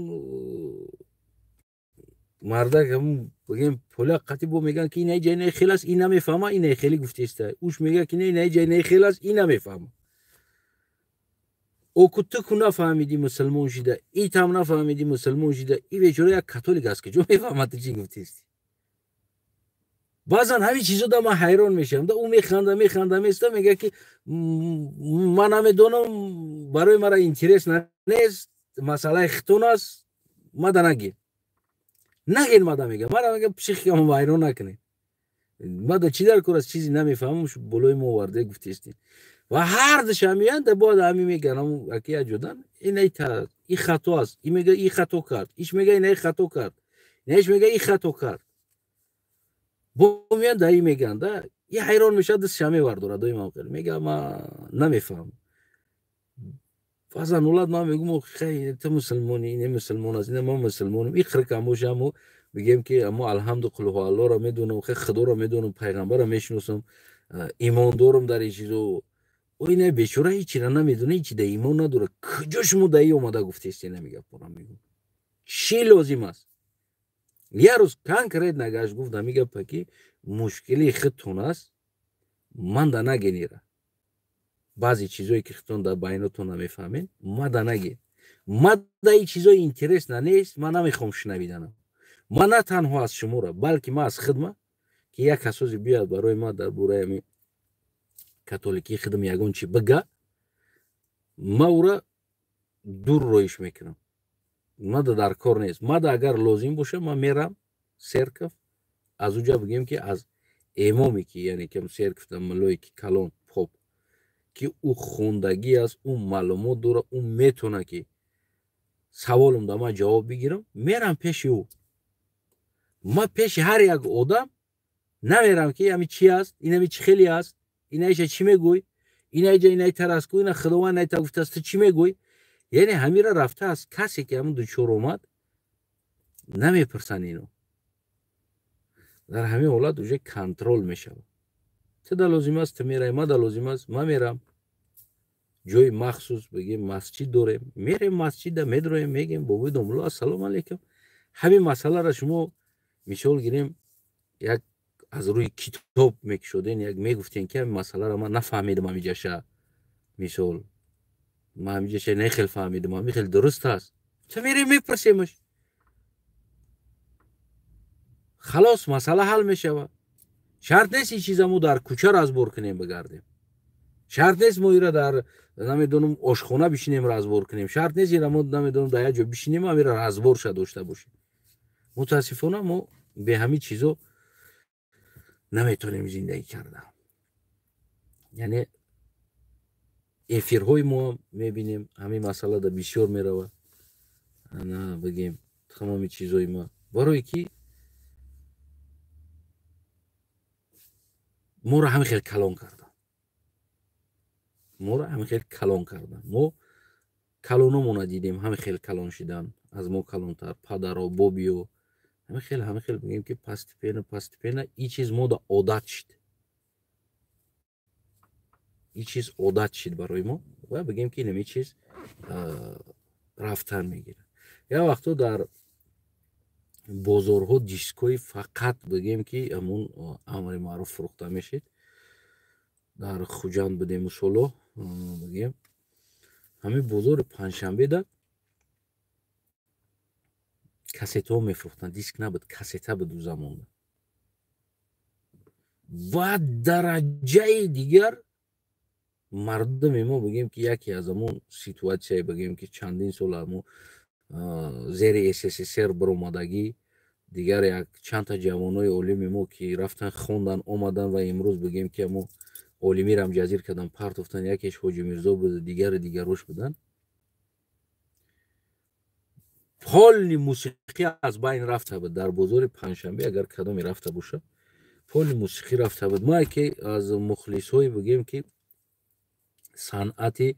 мардак, ҳамун, бигем, поляк қатӣ бо мегӯянд, ки инаи ҷай хел аст, ин намефаҳма, инаи хеле гуфтеста. Уш мегӯяд, ки не, инаи ҷай хел аст, ин намефаҳма. Оку ту ку нафаҳмидӣ, мусулмон шида, итам нафаҳмидӣ, мусулмон шида, и бечора як католик аст, ки ҷо мефаҳмад ту чӣ гуфтести? Баъзан ҳамин чизо да ман ҳайрон мешавам да. Ӯ механда, механда, места, мегӯяд, ки ман намедонам, барои мара интерес нест, масъалаи хитон аст, мада нагир, нагир, мада, мега, мара, мега, психикамо вайрон накунед, мада чӣ дар кор аст, чизе намефаҳмам, болои мо оварде гуфтестем. Ва ҳардуша меянд, бояд ҳамин меган, аки яҷодан инаи и хато аст, и мега, и хато кард, иш мега, инаи хато кард, инаиш мега, и хато кард. Бо меян даи мегӯянд, да и ҳайрон мешавад, дастша мевардорад, дои мавқел мега, ма намефаҳмам. Баъзан ҳолат ман мегӯм, хай, ту мусулмонӣ, ин мусулмон аст, ина ман мусулмонам, иқрикам боша, аммо бигем ки аммо алҳамду қулҳу аллоҳро медонам, хай, худоро медонам, пайғамбарро мешиносам, имон дорам дар ин чизо. О, ина бечора ҳечира намедона, ҳечи да имон надорад. Куҷо шумо даи омада гуфтестен ами гапора? Мегӯм, чӣ лозим аст? Як рӯз конкретно гашт гуфт ами гапа, ки мушкили худтон аст, ман да нагенира. Баъзе чизое ки худтон дар байнотон намефаҳмед, ма да наген. Ма да ин чизои интересно нест, ман намехоҳам шунавиданам. Ман на танҳо аз шуморо, балки ман аз хидма, ки як касозе биёяд барои ман дар бораи ами католикии хидм ягон чи бига, ма ӯра дур роиш мекунам. Мада дар кор нест. Мада агар лозим боша, ман мерам церковь, аз уҷа бигем ки аз имоме ки, яъне ки церковь да муллое ки калон, поп, ки ӯ хондагӣ аст, ӯ маълумот дорад, ӯ метавона ки саволам да ман ҷавоб бигирам, мерам пеши ӯ. Ман пеши ҳар як одам намерам, ки ами чи аст, инами чӣ хеле аст, инаиша чӣ мегӯй, инаиҷа инаи тараску, ина худованд найта гуфтааст, ту чӣ мегӯй? Яъне ҳамира рафта аз касе ки ҳамун дучор омад намепурсанд. Ино дар ҳамин ҳолат уже контроль мешавад. Ту да лозим аст, ту мерай, ма да лозим аст, ман мерам. Ҷои махсус, бигем, масҷид дорем, мерем масҷида, медроем, мегем: «Бобои домулло, ассалому алайкум, ҳамин масъаларо шумо, мисол гирем, як аз рӯи китоб мекушоден, як мегуфтен, ки ҳамин масъаларо ман нафаҳмидам, ҳамиҷаша, мисол, ман ҳамиҷаша не хел фаҳмидам, ҳамин хел дуруст аст?» Ту мерем, мепурсемаш, халос, масъала ҳал мешавад. Шарт нест ин чиза мо дар кӯча разбор кунем, бигардем. Шарт нест мо ира дар, намедонам, ошхона бишинем, разбор кунем. Шарт нест ира мо, намедонам, дар як ҷо бишинем, ҳамира разборша дошта бошем. Мутаассифона, мо бе ҳамин чизо наметавонем зиндагӣ карда. Яъне эфирҳои моам мебинем, ҳамин масъалада бисёр меравад, ана, бигем, тамоми чизои ма, барое ки моро ҳамин хел калон карданд, моро ҳамин хел калон карданд. Мо калономона дидем, ҳамин хел калон шидан, аз мо калонтар, падаро, бобиё, ҳамин хел, бигем ки постепенно, постепенно ин чиз мода одат шид, ин чиз одат шид барои мо ва бигем ки инами чиз рафтан мегирад. Як вақто дар бозорҳо дискҳои фақат, бигем ки, ҳамун амри маъруф фурӯхта мешид. Дар Хуҷанд будем мусоло, бигем, ҳамин бозори панҷшанбеда кассетаҳо мефурӯхтанд. Диск набуд, кассета буд ӯ замонда. Ва дараҷаи дигар мардуми мо, бигем ки, яке аз ҳамон ситуатсияе, бигем ки, чандин сол ҳамо зери СССР биромадагӣ, дигар як чандта ҷавонои олими мо ки рафтан, хондан, омадан ва имрӯз, бигем ки, ҳамо олимирам ҷазир кардан, партофтан. Якеш Ҳоҷи Мирзо буд, дигари дигарош буданд. Полный мусиқӣ аз байн рафта буд. Дар бозори панҷшанбе агар кадоме рафта боша, полный мусиқӣ рафта буд. Ма ки аз мухлисҳои, бигем ки, санъати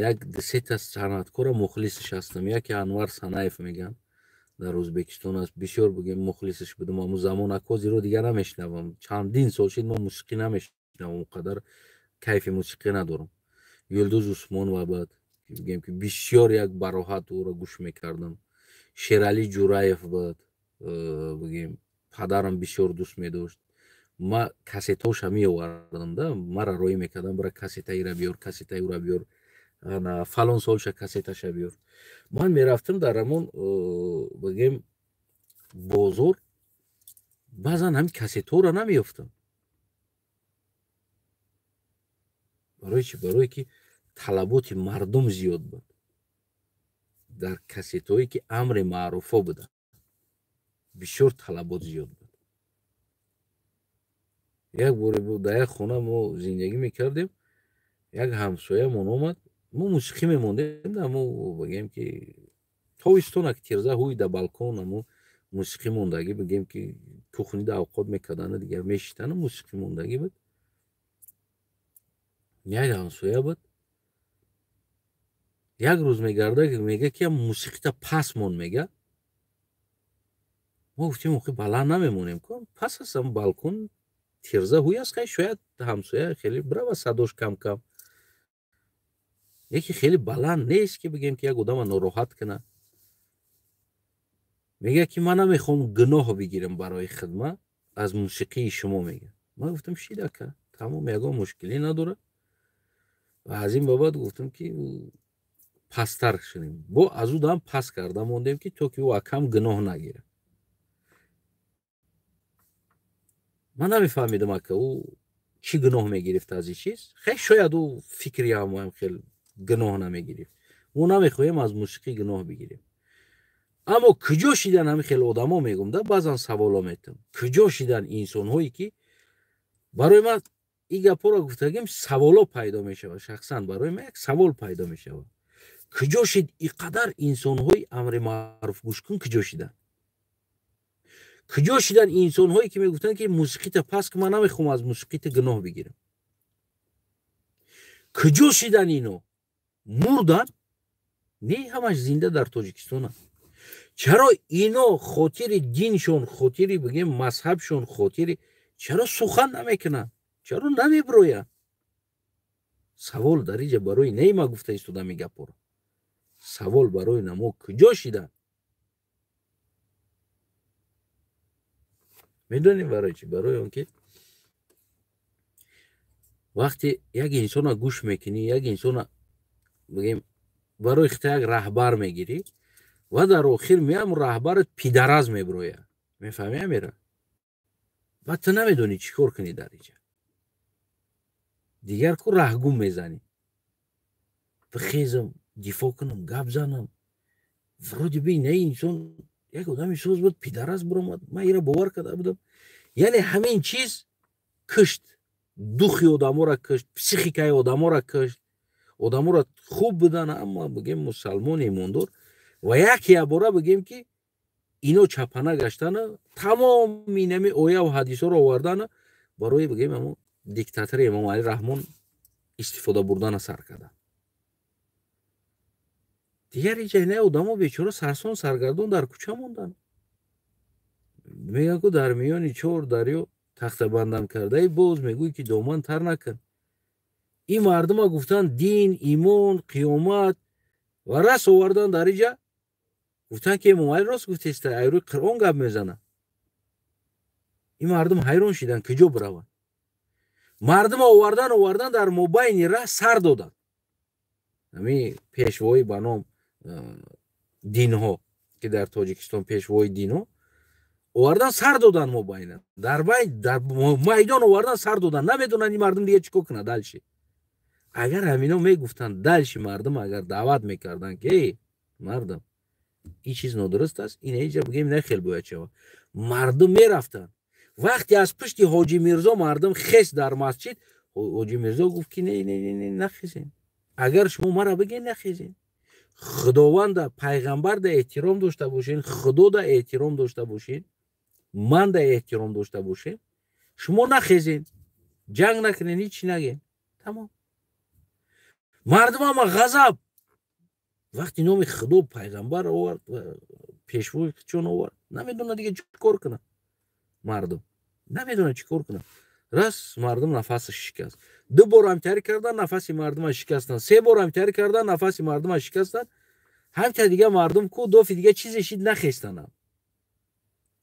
як сета санъаткора мухлисаш ҳастам. Яке Анвар Санаев мегӯянд, дар Ӯзбекистон аст. Бисёр, бигем, мухлисаш будам аму замон. Акозиро дигар намешнавам, чандин сол шид мо мусиқӣ намешнавам, он қадар кайфи мусиқӣ надорам. Юлдуз Усмонова бад, бигем ки, бисёр як бароҳат ӯро гӯш мекардам. Шералӣ Ҷураев буд, бигем, падарам бисёр дӯст медошт. Ма кассетаоша меовардам да, мара роӣ мекардам: «Бира, кассетаира биёр, кассетаи ӯра биёр, фалон солша кассеташа биёр». Ман мерафтам дар ҳамон, бигем, бозор, баъзан ҳамин кассетаҳоро намеёфтам. Барои чи? Барое ки талаботи мардум зиёд буд дар кассетаҳое ки амри маъруфо буданд, бисёр талабот зиёд буд. Як боре дар як хона мо зиндагӣ мекардем, як ҳамсоямон омад, мо мусиқӣ мемондем, да мо, бигем ки, тобистона ки тирза ҳуй, да балкон амо мусиқӣ мондагӣ, бигем ки. Кухнида авқот мекардану дигар мешиштану мусиқӣ мондагӣ буд. Як ҳамсоя буд, як рӯз мегарда, мега ки мусиқита пас мон. Мега, мо гуфтем, охи, баланд намемонем ку, пас астам, балкон тирза ҳуй аст. Хай, шояд ҳамсоя хеле бирава, садош кам кам, яке хеле баланд нест, ки бигем, ки як одама нороҳат кунад. Мега, ки ман намехоҳам гуноҳ бигирам барои хидмат аз мусиқии шумо, мега. Ман гуфтам, шидака, тамом, ягон мушкилӣ надорад. Ва аз ин бобат гуфтам, ки пасттар шудем, бо аз ӯ дам пас карда мондем, ки то ки ӯ акам гуноҳ нагирад. Ман намефаҳмидам, ака, ӯ чӣ гуноҳ мегирифт аз ин чиз. Хел шояд ӯ фикри ҳамоам хел гуноҳ намегирифт. Мо намехоҳем аз мусиқӣ гуноҳ бигирем. Аммо куҷо шидан ҳамин хел одамо, мегум да, баъзан саволо метам, куҷо шидан инсонҳое, ки барои ман ин гапҳоро гуфтагим, саволо пайдо мешавад. Шахсан барои ман як савол пайдо мешавад: куҷо шид ин қадар инсонҳои амри маъруф гӯшкун? Куҷо шиданд? Куҷо шиданд инсонҳое, ки мегуфтанд, ки мусиқита пас ки, ман намехоҳам аз мусиқита гуноҳ бигирам? Куҷо шидан ино? Мурданд? Не, ҳамаш зинда дар Тоҷикистонанд. Чаро ино хотири диншон, хотири, бигем, мазҳабшон, хотири чаро сухан намекунанд? Чаро намебироянд? Савол дар иҷа барои не ма гуфта истодам ин гапҳоро. Савол барои намо: куҷо шиданд? Медонем барои чӣ? Барои он ки вақте як инсона гӯш мекунӣ, як инсона, бигем, барои хита як раҳбар мегирӣ ва дар охир меам раҳбарат пидараз мебирояд. Мефаҳмӣ, амира? Баъд ту намедонӣ чӣ кор кунӣ дар иҷа. Дигар ку раҳгум мезанӣ: бихезам, дифоъ кунам, гап занам? Вроде би не инсон як одами соз буд, пидараз биромад, ман ира бовар карда будам. Яъне ҳамин чиз кушт духи одаморо, кушт психикаи одаморо, кушт одаморо. Хуб будан аммо, бигем, мусалмон, имондор, ва як ябора, бигем, ки ино чапана гаштана, тамоми нами ояву ҳадисҳоро овардана, барои, бигем, амо диктатори Эмомалӣ Раҳмон истифода бурдана сар карданд. Дигар иҷа не одамо бечора сарсон саргардон дар кӯча монданд. Мегӯянд, ку дар миёни чор дарё тахтабандам кардаи, боз мегӯй, ки доман тар накун. Ин мардума гуфтанд дин, имон, қиёмат ва рас овардан дар иҷа, гуфтанд, ки Эмомалӣ рост гуфтеста, айрӯи Қуръон гап мезанад. Ин мардум ҳайрон шиданд, куҷо бираванд. Мардума овардан, овардан, дар мобайни раҳ сар доданд. Ҳамин пешвои ба ном динҳо, ки дар Тоҷикистон пешвои динҳо, овардан сар додан мобайна, дар майдон овардан сар додан. Намедонанд ин мардум дига чӣ кор кунад дальше. Агар ҳамино мегуфтанд дальше, мардум агар даъват мекарданд, ки эй мардум, ин чиз нодуруст аст, ин иҷа, бигем, не хел бояд шавад, мардум мерафтанд. Вақте аз пушти Ҳоҷи Мирзо мардум хест дар масҷид, Ҳоҷи Мирзо гуфт, ки не, не, не, нахезем. Агар шумо мара бигем, нахезем. Худованда, пайғамбарда эҳтиром дошта бошен, Худода эҳтиром дошта бошен, манда эҳтиром дошта бошен, шумо нахезен, ҷанг накунен, ҳичи наген, тамом. Мардум ама ғазаб вақти номи Худо, пайғамбар овард, пешвои чон овард, намедонад дига чӣ кор кунад. Мардум намедонад чӣ кор кунад. Раз, мардум нафасаш шикаст. Ду бор ҳамтари кардан, нафаси мардума шикастанд. Се бор ҳамтари кардан, нафаси мардума шикастанд. Ҳамта дига мардум ку дофи дига чизе шид, нахестанам.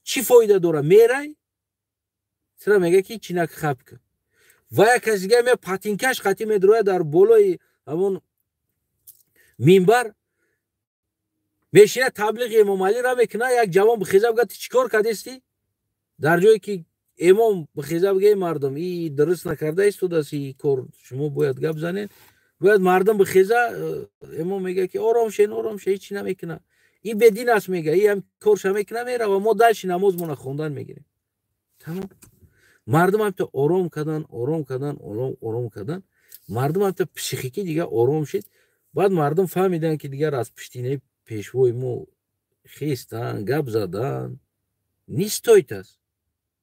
Чӣ фоида дора? Мерай, сира мега, ки чинак хаб кун. Ва як кас дига ме патинкаш қатӣ медрояд, дар болои ҳамон минбар мешина, таблиғи Эмомалиро мекуна. Як ҷавон бихеза, бигӯяд, ту чӣ кор кардести? Дар ҷое ки эмом бихеза, бигӯяд, мардум, и дуруст накарда истодааст и кор, шумо бояд гап занед, бояд мардум бихеза, эмом мега, ки ором шен, ором шен, ҳечи намекуна, и бедин аст, мега, и ҳам корша мекуна, мерава, мо дальше намозмона хондан мегирем, тамом. Мардум ҳамта ором кардан, ором кардан, ором ором кардан, мардум ҳамта психикӣ дига ором шид. Баъд мардум фаҳмиданд, ки дигар аз пуштинаи пешвои мо хестан, гап задан не стоит аст.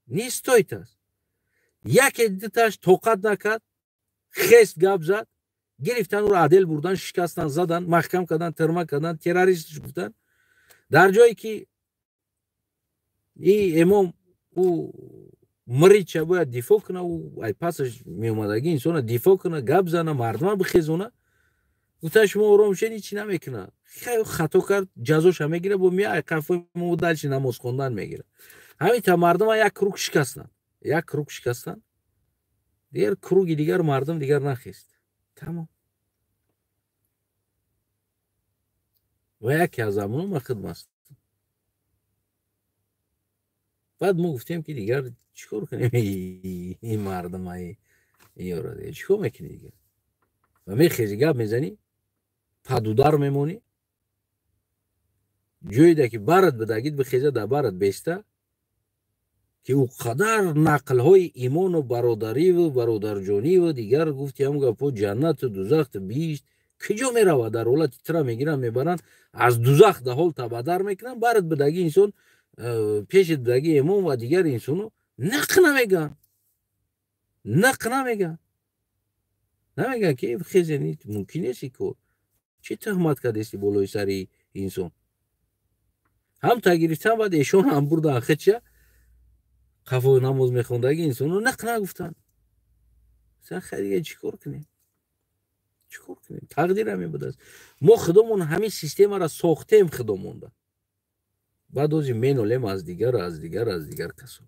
Не стоит аст. Яке диташ тоқат накард, хест, гап зад, гирифтан, ӯро отдел бурдан, шикастан, задан, маҳкам кардан, тирма кардан, террорист гуфтан. Дар ҷое ки и эмом ӯ мрича бояд дифоъ куна, ӯ ай пасаш меомадагӣ инсона дифоъ куна, гап зана, мардума бихезона, гуфта: «Шумо ором шед, ҳичи намекуна, хато кард, ҷазоша мегира, бо меай қафои мо дальше намоз хондан мегира». Ҳамин та мардума як круг шикастанд, як круг шикастанд, дигар круги дигар мардум дигар нахест, тамом. Ва яке аз амоно ма хидм аст. Баъд мо гуфтем, ки дигар чӣ кор кунем? Ин мардумаи ёра дигар чӣ кор мекунӣ дигар? Ва мехези, гап мезанӣ, падудар мемонӣ, ҷоеда ки барат бидагид, бихеза, дар барат беста, ки ӯ қадар нақлҳои имону бародариву бародарҷониву дигар гуфти, ҳам гапҳо, ҷаннату дузахту биҳишт куҷо меравад? Дар ҳолати тира мегиранд, мебаранд, аз дузах даҳол табадар мекунанд. Барат бидаги инсон, пеши бидаги имом ва дигар инсоно нақ намегӯянд, нақ намегӯянд, намегӯянд, ки хезе, мумкин нест ин кор, чӣ туҳмат кардести болои сари инсон? Ҳам та гирифтан, баъд эшон ҳам бурдан, хича қафо намоз мехондаги инсоно нақ нагуфтанд. Дига чӣ кор кунем, чӣ кор кунем? Тақдир ҳамин будааст. Мо худомон ҳамин системаро сохтем худомонда, баъд ози менолем аз дигар, аз дигар, аз дигар касон.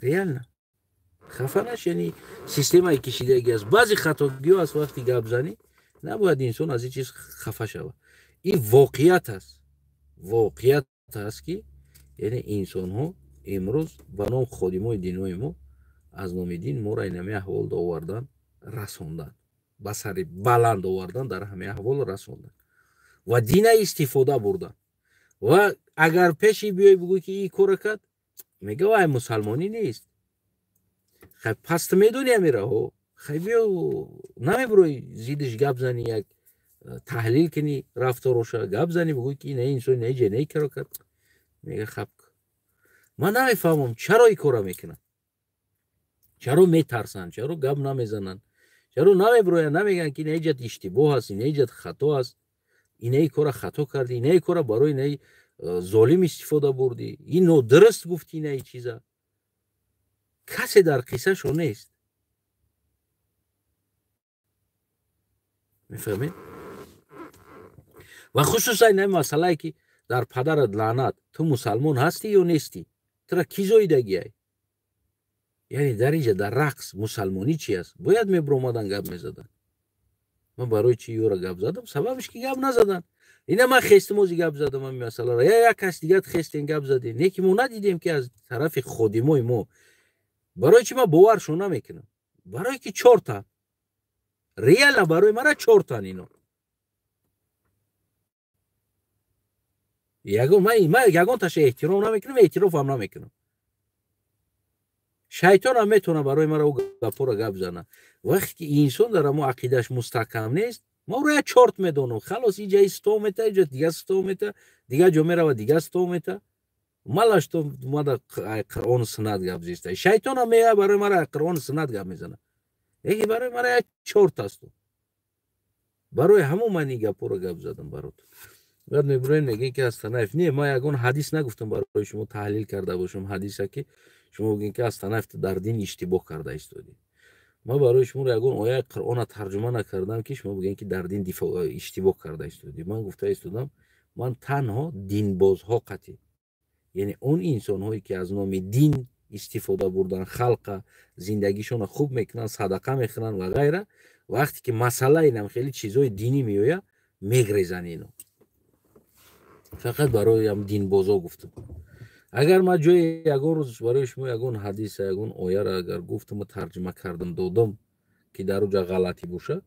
Реально хафа наш, яъне системаи кишидаги аст, баъзе хатогиҳо аст. Вақти гапзанӣ набояд инсон аз ин чиз хафа шавад. Ин воқеият аст, воқеият аст, ки яъне инсонҳо имрӯз ба ном ходимои динои мо, аз номи дин моро инами аҳвол овардан, расондан, ба сари баланд овардан, дар ҳамаи аҳвол расондан ва дина истифода бурдан. Ва агар пеши биёй, бугӯй, ки ин кора кард, мега: «Вай мусалмонӣ нест». Хай, пас ту медонӣ амираҳо, хай биё, намебурой, зиддиш гап зани, як таҳлил кунӣ рафтороша, гап зани, бугӯй, ки ина инсон ина ҷа ина кора кард, мега: «Хаб». Ман намефаҳмам, чаро ин кора мекунанд, чаро метарсанд, чаро гап намезананд, чаро намебироянд, намегӯянд, ки ина ҷат иштибоҳ аст, ина ҷат хато аст, инаи кора хато кардӣ, инаи кора барои инаи золим истифода бурдӣ, ин нодуруст гуфтӣ, инаи чиза. Касе дар қиссашо нест, мефаҳмед? Ва хусусан ин масъалае, ки дар падарат лаънат, ту мусалмон ҳастӣ ё нестӣ, тура кӣ зоидагиай? Яъне дар инҷа дар рақс мусалмонӣ чи аст? Бояд мебиромадан, гап мезадан. Ман барои чи ёра гап задам? Сабабш ки гап назадан. Ина ман хестим, ози гап задам ҳамин масъаларо, я як кас дигар хестем, гап задем, не ки мо надидем, ки аз тарафи ходимои мо. Барои чи ман боваршон намекунам? Барое ки чортан, реально барои мара чортан ино. Ягон ман ягонташа эҳтиром намекунам, эътирофам намекунам. Шайтонам метавона барои мара ӯ гапҳоро гап зана. Вақте ки инсон дар ҳамо ақидааш мустаҳкам нест, ма ӯро як чорт медонам, халос. Иҷа сто мета, иҷа дигар сто мета, дигар ҷо мерава, дигар сто мета. Малаш то мада Қуръону суннат гап зиста. Шайтонам меояд, барои мара Қуръону суннат гап мезана, лекин барои мара як чорт асту. Барои ҳамон ман ин гапҳоро гап задам баротон. Баъд мебироем, мегӯем, ки Астанаев не. Ман ягон ҳадис нагуфтам барои шумо, таҳлил карда бошам ҳадиса, ки шумо бигӯем, ки Астанаев дар дин иштибоҳ карда истодӣ. Ман барои шумо ягон ояи Қуръона тарҷума накардам, ки шумо бигӯем, ки дар дин иштибоҳ карда истодӣ. Ман гуфта истодам, ман танҳо динбозҳо қатъӣ, яъне он инсонҳое, ки аз номи дин истифода бурдан, халқа зиндагишонро хуб мекунанд, садақа мехӯранд ва ғайра. Вақте ки масъалаи нам хеле чизҳои динӣ меояд, мегрезанд ино. Фақат барои динбозо гуфтам. Агар ман ҷои ягон рӯз барои шумо ягон ҳадиса, ягон ояро агар гуфтаму тарҷума кардам, додам, ки дар уҷа ғалатӣ бошад,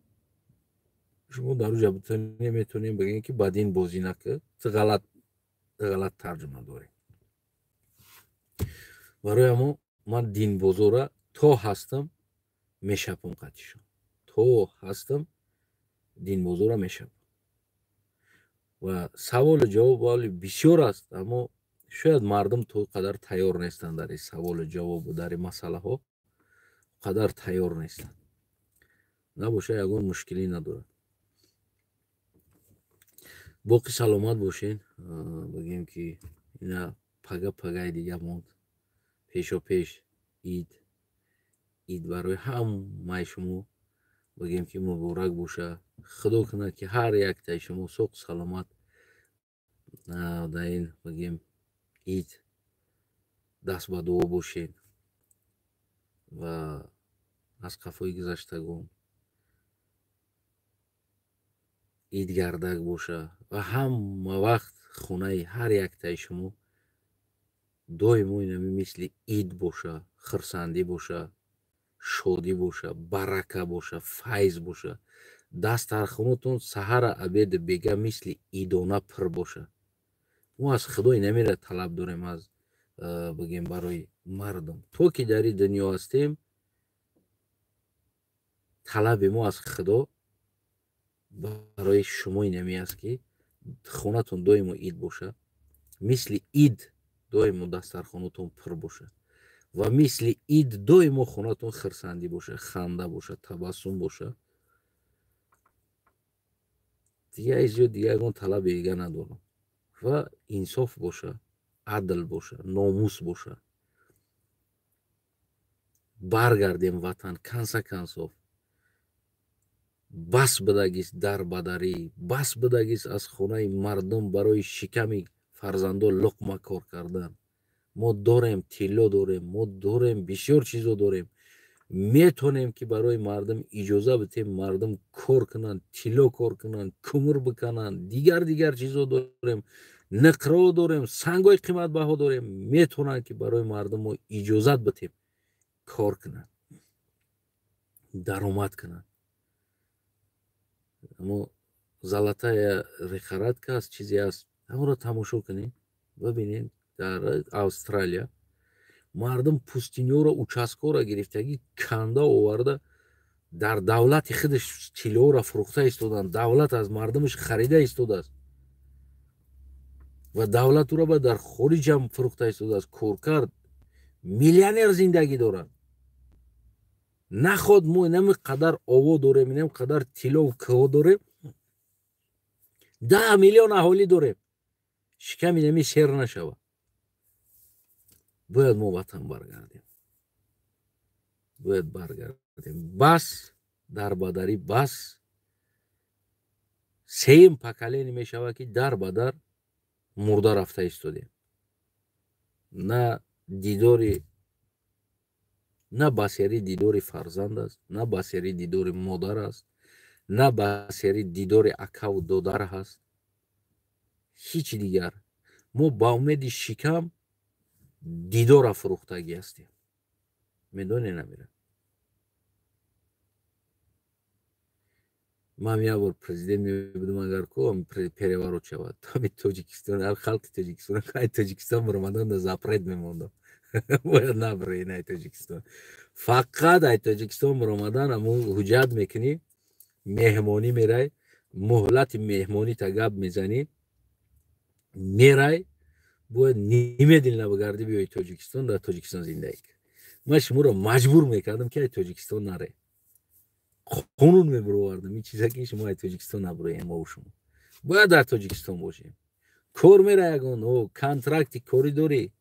шумо дар уҷа метавонем бигӯем, ки ба дин бозӣ накар, ту ғалат тарҷума дорӣ. Барои ҳамо ман динбозора то ҳастам мешапам қатишон, то ҳастам динбозора мешапам. Ва саволу ҷавоб вале бисёр аст, аммо Шояд мардум то қадар тайёр нестанд дар ин саволу ҷавобу дар ин масъалаҳо, қадар тайёр нестанд. Набоша, ягон мушкилӣ надорад. Боқӣ саломат бошен. Бигем, ки ина пага пагаи дига монд, пешопеш ид. Ид барои ҳамаи шумо, бигем, ки муборак боша. Худо кунад, ки ҳар яктаи шумо соқ саломат дар ин, бигем, ид даст ба дуо бошед ва аз қафои гузаштагон идгардак боша ва ҳама вақт хонаи ҳар яктаи шумо доимо инами мисли ид боша, хурсандӣ боша, шодӣ боша, барака боша, файз боша, дастархонатон саҳара, обеду бега мисли идона пур боша. Мо аз Худо инамеро талаб дорем, аз, бигем, барои мардум. То ки дар ин дунё ҳастем, талаби мо аз Худо барои шумо инаме аст, ки хонатон доимо ид боша, мисли ид доимо дастархонатон пур боша ва мисли ид доимо хонатон хурсандӣ боша, ханда боша, табассум боша. Дига зиёд дига ягон талаби дига надорам. Ва инсоф боша, адл боша, номус боша. Баргардем ватан, конца концов. Бас бидагист дарбадарӣ, бас бидагист аз хонаи мардум барои шиками фарзандо луқма кор кардан. Мо дорем, тилло дорем, мо дорем, бисёр чизо дорем, метонем, ки барои мардум иҷоза бидем, мардум кор кунанд, тилло кор кунанд, кумур бикананд, дигар дигар чизо дорем, ниқро дорем, сангҳои қиматбаҳо дорем. Метонанд, ки барои мардум мо иҷозат бидем, кор кунанд, даромад кунанд. Аммо золотая лихорадка аст, чизе аст, ҳамонро тамошо кунед, бибинед. Дар Австралия мардум пустынёро, участкоро гирифтагӣ, канда оварда, дар давлати худаш тиллоро фурӯхта истоданд. Давлат аз мардумаш харида истодааст ва давлат ӯро ба дар хориҷам фурӯхта истодааст. Коркард, миллионер зиндагӣ доранд. Наход мо инами қадар ово дорем, инами қадар тиллову кӯҳо дорем, 10 миллион аҳолӣ дорем, шиками инами сер нашавад. Бояд мо ватан баргардем, бояд баргардем. Бас дарбадарӣ, бас. Сеюм поколение мешавад, ки дар ба дар мурда рафта истодем. На дидори, на басери дидори фарзанд аст, на басери дидори модар аст, на басери дидори акаву додар ҳаст, ҳичи дигар. Мо ба умеди шикам дидора фурӯхтагӣ ҳастем, медонӣ? Намира ман як бор президент мебудам, агар ку переворот шавад, ами Тоҷикистон, халқи Тоҷикистон ай Тоҷикистон баромадан да запрет мемондам. Бояд набароен ай Тоҷикистон. Фақат ай Тоҷикистон баромадан аму ҳуҷҷат мекунӣ, меҳмонӣ мерай, муҳлати меҳмонита гап мезанӣ, мерай, бояд немедленно багардӣ, биёи Тоҷикистон, дар Тоҷикистон зиндагӣ кунӣ. Ман шуморо маҷбур мекардам, ки ай Тоҷикистон наре. Қонун мебуровардам ин чиза, ки шумо ай Тоҷикистон набуроем. Мову шумо бояд дар Тоҷикистон бошем. Кор мера, ягон контракти корӣ дорӣ,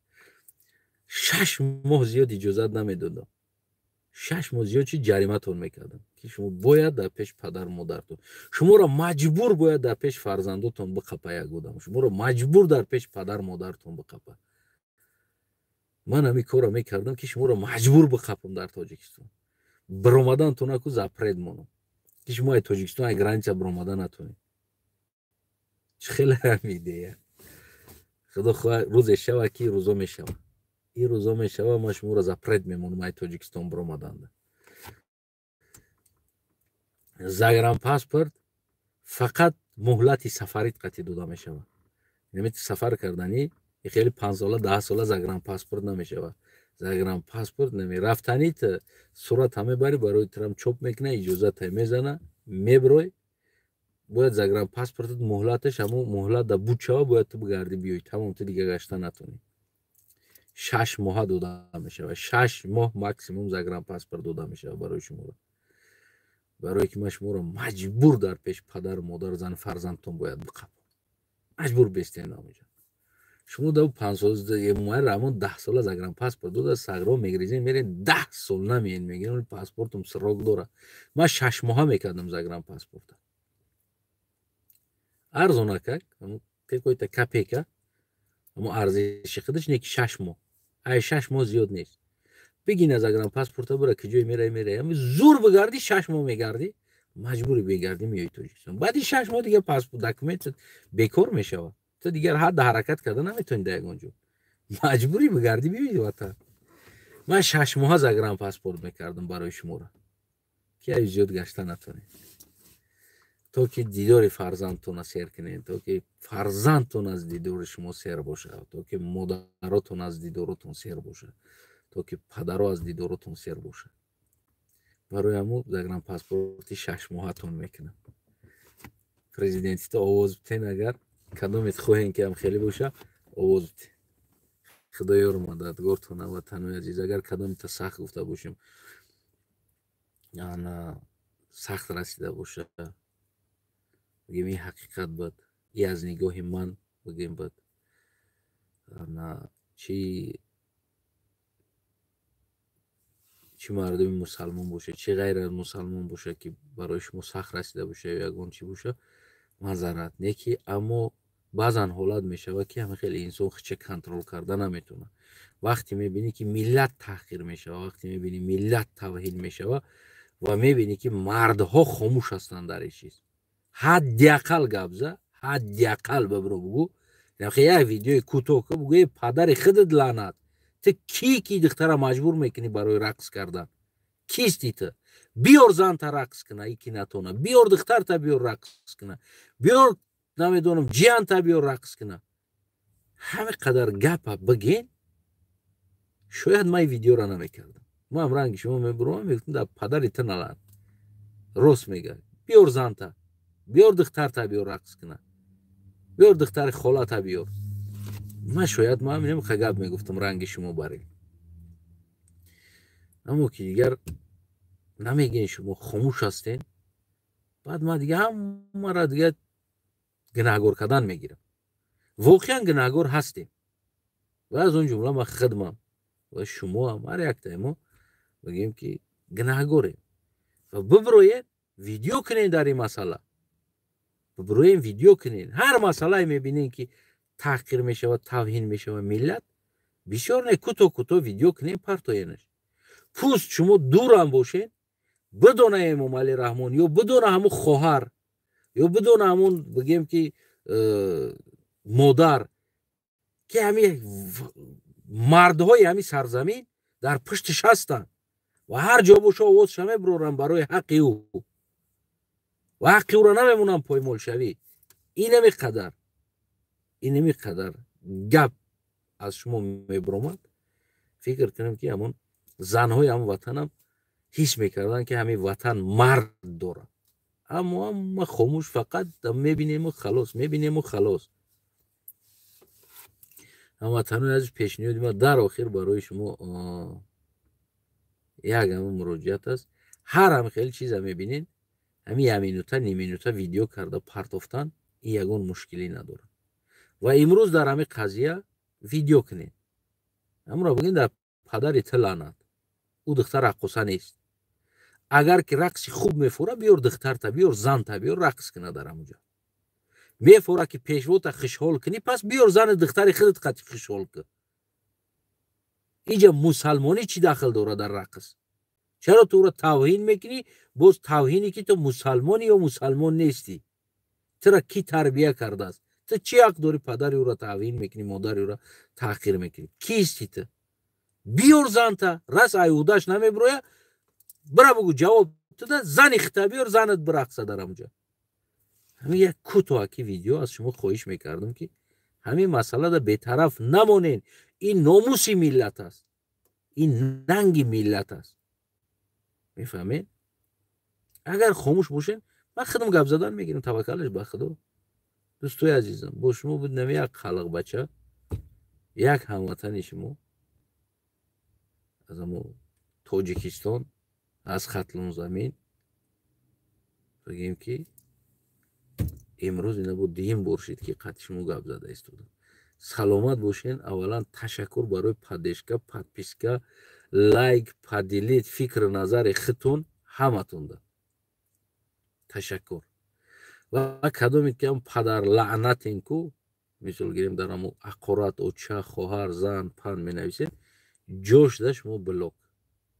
6 моҳ зиёд иҷозат намедодам. 6 моҳ зиёд чи ҷариматон мекардам, ки шумо бояд дар пеш падару модартон, шуморо маҷбур бояд дар пеш фарзандотон биқапа як одам, шуморо маҷбур дар пеш падару модартон биқапа. Ман ҳамин корро мекардам, ки шуморо маҷбур биқапам дар Тоҷикистон. Биромадантон аку запрет монам, ки шумо ай Тоҷикистон, ай граница биромада натонед. Чӣ хеле ҳам идея. Худо хоҳад, рӯзе шава, ки рӯзо мешава, ин рӯзо мешава, ман шуморо запрет мемонам ай Тоҷикистон биромаданда. Загранпаспорт фақат муҳлати сафарит қатъи дода мешавад. Яъне сафар карданӣ хеле 5 сола, 10 сола загранпаспорт намешавад. Загранпаспорт наме рафтанит, сурата мебарӣ, барои трам чоп мекуна, иҷозата мезана, меброй. Бояд загранпаспортат муҳлаташ ҳамун муҳлат да буд шава, бояд ту бигардӣ биёй, тамом, ту дига гашта натонӣ. 6 моҳа дода мешавад, 6 моҳ максимум загранпаспорт дода мешавад барои шуморо, барое ки ман шуморо маҷбур дар пеши падару модар, зану фарзандтон бояд биқапам, маҷбур бестем намоҷа. Шумо да 5 сол Эмомалӣ Раҳмон 10 сола загранпаспорт дода, сагро мегрезем, мерем, 10 сол намеен, мегӯем, паспортум срок дора. Ман 6 моҳа мекардам загранпаспорта, арзонакак, какой-то копейка, амо арзиши худаш не ки 6 моҳ, ай 6 моҳ зиёд нест. Бигина загранпаспорта, бура, ки ҷой мерай, мерай, зур бигардӣ, 6 моҳ мегардӣ, маҷбури бегардӣ, меои Тоҷикистон. Баъди 6 моҳ дигар паспорт, документ бекор мешавад, ту дигар ҳадда ҳаракат карда наметавонӣ дар ягон ҷо, маҷбурӣ бигардӣ, биёи ватан. Ман 6 моҳа загранпаспорт мекардам барои шуморо, ки ай зиёд гашта натонед, то ки дидори фарзандтона сер кунед, то ки фарзандтон аз дидори шумо сер бошад, то ки модаротон аз дидоротон сер бошад, то ки падаро аз дидоротон сер бошад. Барои ҳамун загранпаспорти 6 моҳатон мекунам. Президентито овоз битен, агар кадомет хоҳем, ки ҳам хеле боша, овоз битен. Худоёру мададгортон, ватанои азиз. Агар кадомета сахт гуфта бошем, ана сахт расида боша, бигем, ин ҳақиқат буд, и аз нигоҳи ман бигем буд. Ана чӣ мардуми мусалмон боша, чӣ ғайр аз мусалмон боша, ки барои шумо сахт расида боша ё ягон чӣ боша, мазарат не ки. Аммо баъзан ҳолат мешавад, ки ҳама хеле инсон хича контрол карда наметавонад. Вақте мебинӣ, ки миллат таҳқир мешавад, вақте мебинӣ, миллат тавҳин мешавад ва мебинӣ, ки мардҳо хомӯш ҳастанд дар ин чиз, ҳадди ақал гап за, ҳадди ақал бибиро бугӯ, як видеои кӯтоҳ ку, бугӯ: «Падари худат лаънат, ту кӣ, ки духтара маҷбур мекунӣ барои рақс кардан? Кисти ту? Биёр занта, рақс куна, ики натона, биёр духтарта, биёр, рақс куна, биёр, намедонам, ҷиянта биёр, рақс куна». Ҳаме қадар гапа бигин, шояд ман видеоро намекардам. Ман ранги шумо мебурам, мегуфтам: «Дар падари ту налаънат, рост мега, биёр занта, биёр духтарта, биёр, рақс куна, биёр духтари холата, биёр». Ман шояд ман немха гап мегуфтам ранги шумо барин, аммо ки дигар намегӯен, шумо хомӯш ҳастен. Баъд ман дига ҳамаро дига гунаҳгор кардан мегирам. Воқеан гунаҳгор ҳастем ва аз он ҷумла ман хидмам ва шумоам, ҳар яктаи мо бигӯем, ки гунаҳгорем. Ва бибироед, видео кунед дар ин масъала, бибироем, видео кунед. Ҳар масъалае мебинем, ки таҳқир мешавад, тавҳин мешавад миллат, бисёр не, кӯтоҳ кӯтоҳ видео кунем, партоенаш. Пусть шумо дурам бошед, бидона Эмомалӣ Раҳмон ё бидона ҳамун хоҳар ё бидона ҳамун, бигем, ки модар, ки ҳами мардҳои ҳами сарзамин дар пуштиш ҳастанд ва ҳар ҷо боша, овозша мебуроранд барои ҳаққи ӯ ва ҳаққи ӯро намемонанд поймолшавӣ. Инами қадар гап аз шумо мебуромад, фикр кунем, ки ҳамон занҳои ҳамон ватанам ҳис мекарданд, ки ҳамин ватан мард дорад. Аммо ҳама хомӯш, фақат мебинему халос, мебинему халос. Ҳамватанои азиз, пешниҳоди ман дар охир барои шумо як ҳамин муроҷиат аст: ҳар ҳам хеле чиза мебинед, ҳамин як минута, ним минута видео карда партофтан, ин ягон мушкилӣ надорад. Ва имрӯз дар ҳамин қазия видео кунед, ҳамонро бигӯед: «Дар падари ту лаънат, ӯ духтар раққоса нест. Агар ки рақси хуб мефора, биёр духтарта, биёр занта, биёр, рақс куна дар ҳамонҷо. Мефора, ки пешвота хушҳол кунӣ, пас биёр зани духтари худат қати хушҳол кун. Инҷа мусалмонӣ чӣ дахл дорад дар рақс? Чаро ту ӯро тавҳин мекунӣ? Боз тавҳине, ки ту мусалмонӣ ё мусалмон нестӣ? Тура кӣ тарбия кардааст? Ту чӣ ҳақ дорӣ, падари ӯро тавҳин мекунӣ, модари ӯро таҳқир мекунӣ? Кисти ту? Биёр занта, рас айудаш намебироя, бира бугӯ, ҷавоб туда, зани хита биёр, занат бирақса дар ҳамонҷо». Ҳамин як кӯтоҳаки видео аз шумо хоҳиш мекардам, ки ҳамин масъалада бетараф намонен. Ин номуси миллат аст, ин нанги миллат аст, мефаҳмед? Агар хомӯш бошен. Ман худам гап задан мегирам, таваккалаш ба Худо. Дӯстои азизам, бо шумо буд нами як қалиқбача, як ҳамватани шумо аз амо Тоҷикистон, аз Хатлонзамин. Бигем, ки имрӯз ина бо дуюм бор шид, ки қати шумо гап зада истодам. Саломат бошен. Аввалан, ташаккур барои поддержка, подписка, лайк, поделить, фикру назари худтон. Ҳаматонда ташаккур. Ва кадоме ки ам падар лаънатен ку, мисол гирем, дар амо ҳақорат, оча, хоҳар, зан, панд менависед, ҷош да шумо блок.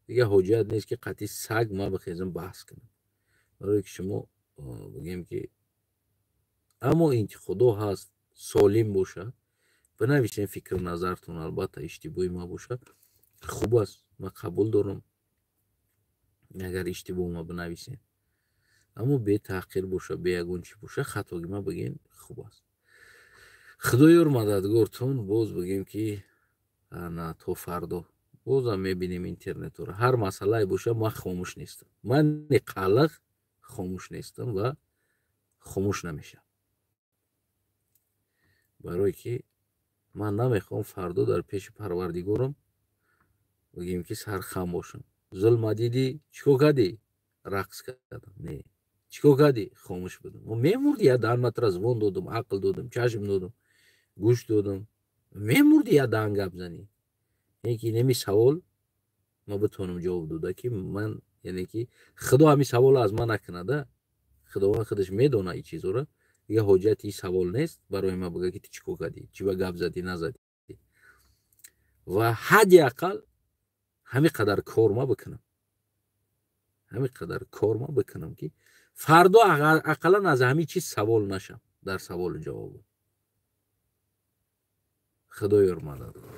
Дига ҳоҷият нест, ки қатъи саг ма бихезам, баҳс кунам, барое ки шумо, бигем, ки аммо интиқодо ҳаст, солим бошад, бинависем фикру назартон. Албатта, иштибоҳи ма бошад, хуб аст, ман қабул дорам, агар иштибоҳ ма бинависем, аммо бетаҳқир боша, бе ягон чӣ боша, хатоги ма бигем, хуб аст. Худоёр мададгортон. Боз бигем, ки на то фардо бозам мебинем интернетро. Ҳар масъалае боша, ман хомӯш нестам, мани қалиқ хомӯш нестам ва хомӯш намешавам, барое ки ман намехоҳам фардо дар пеши Парвардигорам, бигем, ки сархам бошам. Зулма дидӣ, чӣ кор кардӣ? Рақс кардам. Не, чӣ кор кардӣ? Хомӯш будам. Мемурдӣ, я даҳан матра звон додум, ақл додум, чашм додум, гӯш додум, мемурдӣ, я даҳан гап занӣ. Яъне ки инами савол ма битавонам ҷавоб дода, ки ман, яъне ки Худо ҳамин саволро аз ман накунада. Худованд худаш медона ин чизоро. Дига ҳоҷати ин савол нест барои ман, бига, ки ту чӣ кор кардӣ, чӣ ба гап задӣ, назадӣ. Ва ҳадди ақал ҳамин қадар кор ма бикунам, ҳамин қадар кор ма бикунам, ки фардо ақаллан аз ҳамин чиз савол нашам дар саволу ҷавобу. Худоёр мададгор.